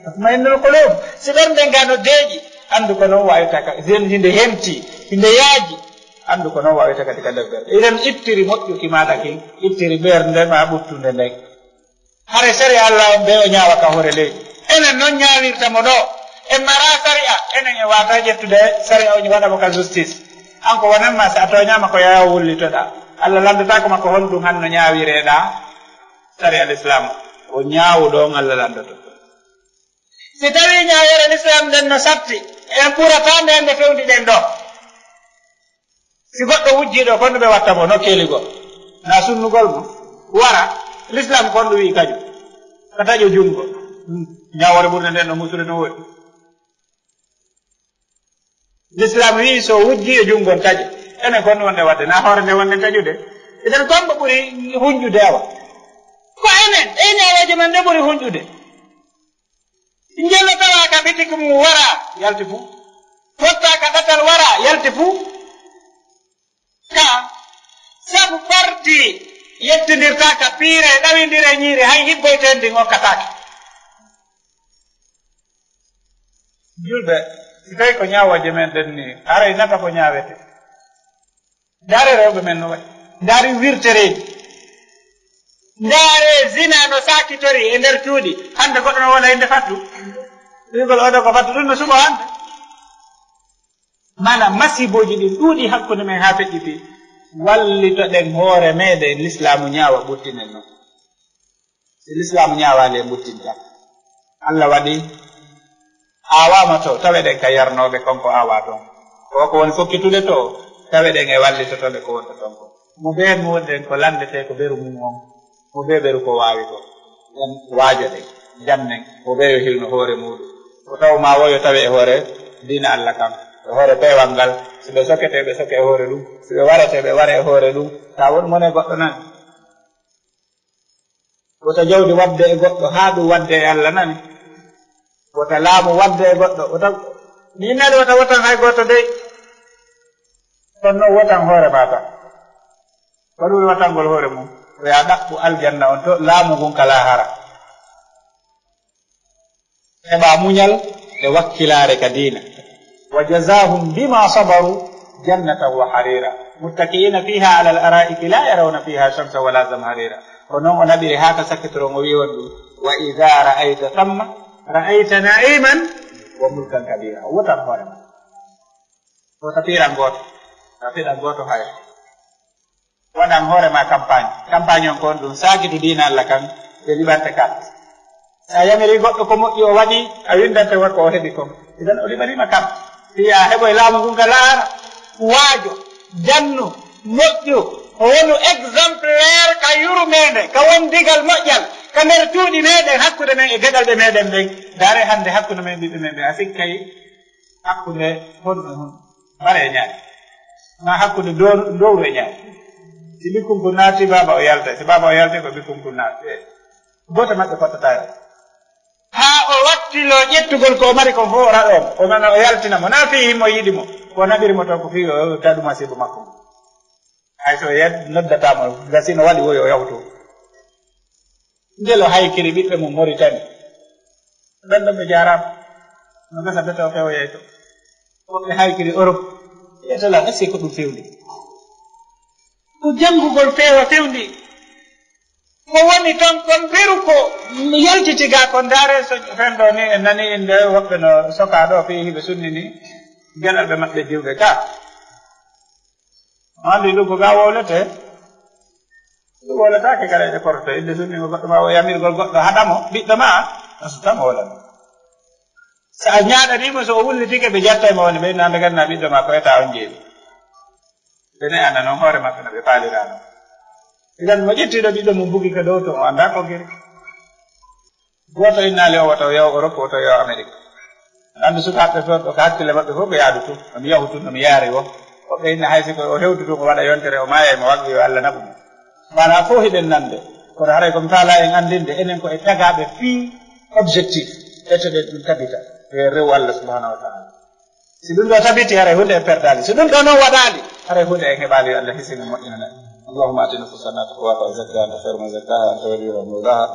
tatma'innul qulub. Si ɓernde ngaa no deeƴi, anndu ko non wa'ayta ka, si hinde henti, hinde yaaji, anndu ko non wa'ayta kadi ka nder ɓernde. Idan ittiri moƴƴuki maaɗa kin, ittiri ɓernde maa ɓuttunde nden. Hare sariya Allah on bee o ñaawa ka hoore leydi. Enen non ñaawirta mo ɗoo. En maraa sariya, enen en waawataa ƴettude sariya on waɗa mo ka justice. An ko wonan ma, si a tooñaama ko yaha wullitoɗaa. Allah lanndotaako ma ko honɗum hanno ñaawireɗaa sariya Lislaam. Ko ñaawuɗo on Allah lanndoto. Si tawii ñaawoore Lislaam nden no satti, en ɓurataa nde nde fewndi ɗen ɗoo. Si goɗɗo wujjii ɗoo, kon ɗume watta mo, nokkeeli goo? Na sunnugol mo. Wara, Lislaam kon ɗum wi'i kajum. Ka taƴo junngo. Hmm. Ñaawoore ɓurnde nden no musude no woodi. L'islam wii so wujji yo junngo on taƴe. Enen kon wonde waɗde, na hoore nde wonde taƴude. Eden kon ko ɓuri hunƴude awa. Ko enen, ɗe ñaawooje men ɗe ɓuri hunƴude. Njelo tawaa ka bitik mum wara, yalti fuu. Fotta ka ɗatal wara, yalti fuu. Ka, sabu parti yettindirtaa ka piire, ɗawindire ñiiri, hay hibboyte ndin okkataake. Julɓe, si tawi ko ñaawooje men ɗen ni, haray nata ko ñaawete. Ndaare rewɓe men no waɗi. Ndaari wirtereeji. Ndaare zina no saakitori e nder cuuɗi. Hannde goɗɗo no wona innde fattu. Wiigol oɗo ko fattu ɗum no suɓo hannde. Mana masibooji ɗin ɗuuɗi hakkunde men haa feƴƴiti. Wallitoɗen hoore meɗen, Lislaamu ñaawa ɓurtinen non. Si Lislaamu ñaawaali e ɓuttinta. Allah waɗi aawaama to, taweɗen ka yarnooɓe kon ko aawaa ton. Ko ko woni fokkitude to, taweɗen e wallitotooɓe ko wonta ton ko. Mo bee muɗen ko lanndetee ko beru mum on, mo bee beru ko waawi ko. Ɗen waajoɗen, jannen, mo bee yo hilno hoore muuɗum. Ko taw maa wo yo tawe e hoore diina Allah kan, e hoore peewal ngal. Si ɓe soketee, ɓe soke e hoore ɗum. Si ɓe waretee, ɓe ware e hoore ɗum. Taa won mone goɗɗo nan. Wota jawdi waɗde e goɗɗo haa ɗum waɗde e Allah nani. Wota laamu waɗde e goɗɗo. Wota mi innani wota wotan hay gooto dey. Kono noon wotan hoore maa tan. Ko ɗum watangol hoore mum. Ko yaa ɗaɓɓu aljanna on to laamu ngun ka laahara. Heɓa muñal e wakkilaare ka diina. Wa jazaahum bima sabaru jannatan wa harira. Muttaki'ina fiha ala al-ara'iki la yarawna fiha shamsa wala zamharira. Ko noon o naɓiri haa ka sakkitoro o wi'i on ɗum. Wa idha ra'ayta thamma ra'ayta na'iman wa mulkan kabira. Wotan hoore ma. Wota piiran gooto. A fiɗan gooto hay. Waɗan hoore ma campagne. Campagne on ko on ɗum saakitu diina Allah kan ɓe liɓante carte. Sa yamiri goɗɗo ko moƴƴi o waɗi, a windante wa ko o heɓi kon. Idan o liɓaniima carte. Fiya heɓoy laamu ngun ka laara, waajo, jannu, moƴƴu, wonu exemplaire ka yurmeende, ka wondigal moƴƴal, ka nder cuuɗi meɗen, hakkunde men e geɗalɓe meɗen ɓen. Ndaare hannde hakkunde men ɓiɓɓe men ɓe a sikkay hakkunde honɗum e honɗum. Bare e ñaari. Ma hakkunde dow-, dowru e ñaari. Si ɓikkun kun naati, baaba o yaltay. Si baaba o yaltay, ko ɓikkun kun naati. E gooto maɓɓe fottata e o. Haa o wattilo ƴettugol ko o mari kon fof o raɗo mo. O mana o yaltina mo. Na fii himo yiɗi mo. Ko naɓiri mo toon ko fii o taɗu masiibo makko mo. Hay so yed-, noddata mo, gasi no waɗi woyo o yawto. Njelo haykiri ɓiɓɓe mum Moritani. Ɗon ɗon ɓe jaaraama. No gasa beto fewoyay to. Woɓɓe haykiri Europe. Yetala, est-ce que ko ɗum fewndi? Ko janngugol feewa fewndi. Ko woni ton kon peru ko yaltiti ga kon ndaare so fendo ni en nani inde woɓɓe no soka ɗo fii hiɓe sunnini geɗalɓe maɓɓe diwɓe ga. Anndi ɗum ko ga wowlete. Ɗum wowlataake kala e korto. Inde sunni ko goɗɗo ma o yamirgol goɗɗo haɗa mo, ɓiɗɗo ma, a sutta mo wowlano. So a ñaaɗanii mo, so o wullitike, ɓe jattay mo woni, ɓe innande ganna ɓiɗɗo ma ko eta on jeeɗi. Ɓe ne'ana noon hoore maɓɓe no ɓe faaliraano. Idan mo ƴettiiɗo ɓiɗɗo mum bugi ka dow to, o anndaa ko giri. Gooto innaali o wota o yahu Europe, wota o yahu Amérique. Anndu sukaaɓe toon ɗo ko hakkille maɓɓe fof ko yaadu tun, no mi yahu tun, no mi yaari wo. Woɓɓe inna hay si ko o hewdu tun o waɗa yontere, o maaya, mo wagga yo Allah naɓu mo. Maanaa fof hiɗen nande, kono haray ko mi faalaa en anndinde, enen ko e tagaaɓe fii objectif, etoɗen ɗum tabita e rewu Allah subhanahu wa ta'ala. Si ɗum ɗo tabiti, haray huunde en perdaali. Si ɗum ɗo noon waɗaali, haray huunde en heɓaali. Yo Allah hisin en, moƴƴinana en. اللهم آت نفوسنا تقواها وزكها أنت خير من زكاها أنت وليها ومولاها.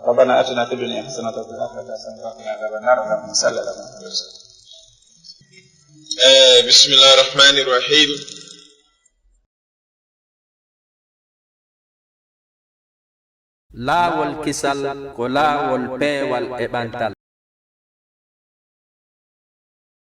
ربنا آتنا في الدنيا حسنة وفي الآخرة حسنة وقنا عذاب النار. اللهم صل على محمد وسلم. Eh, bismillahir rahmanir rahim. Laawol kisal ko laawol peewal e ɓantal.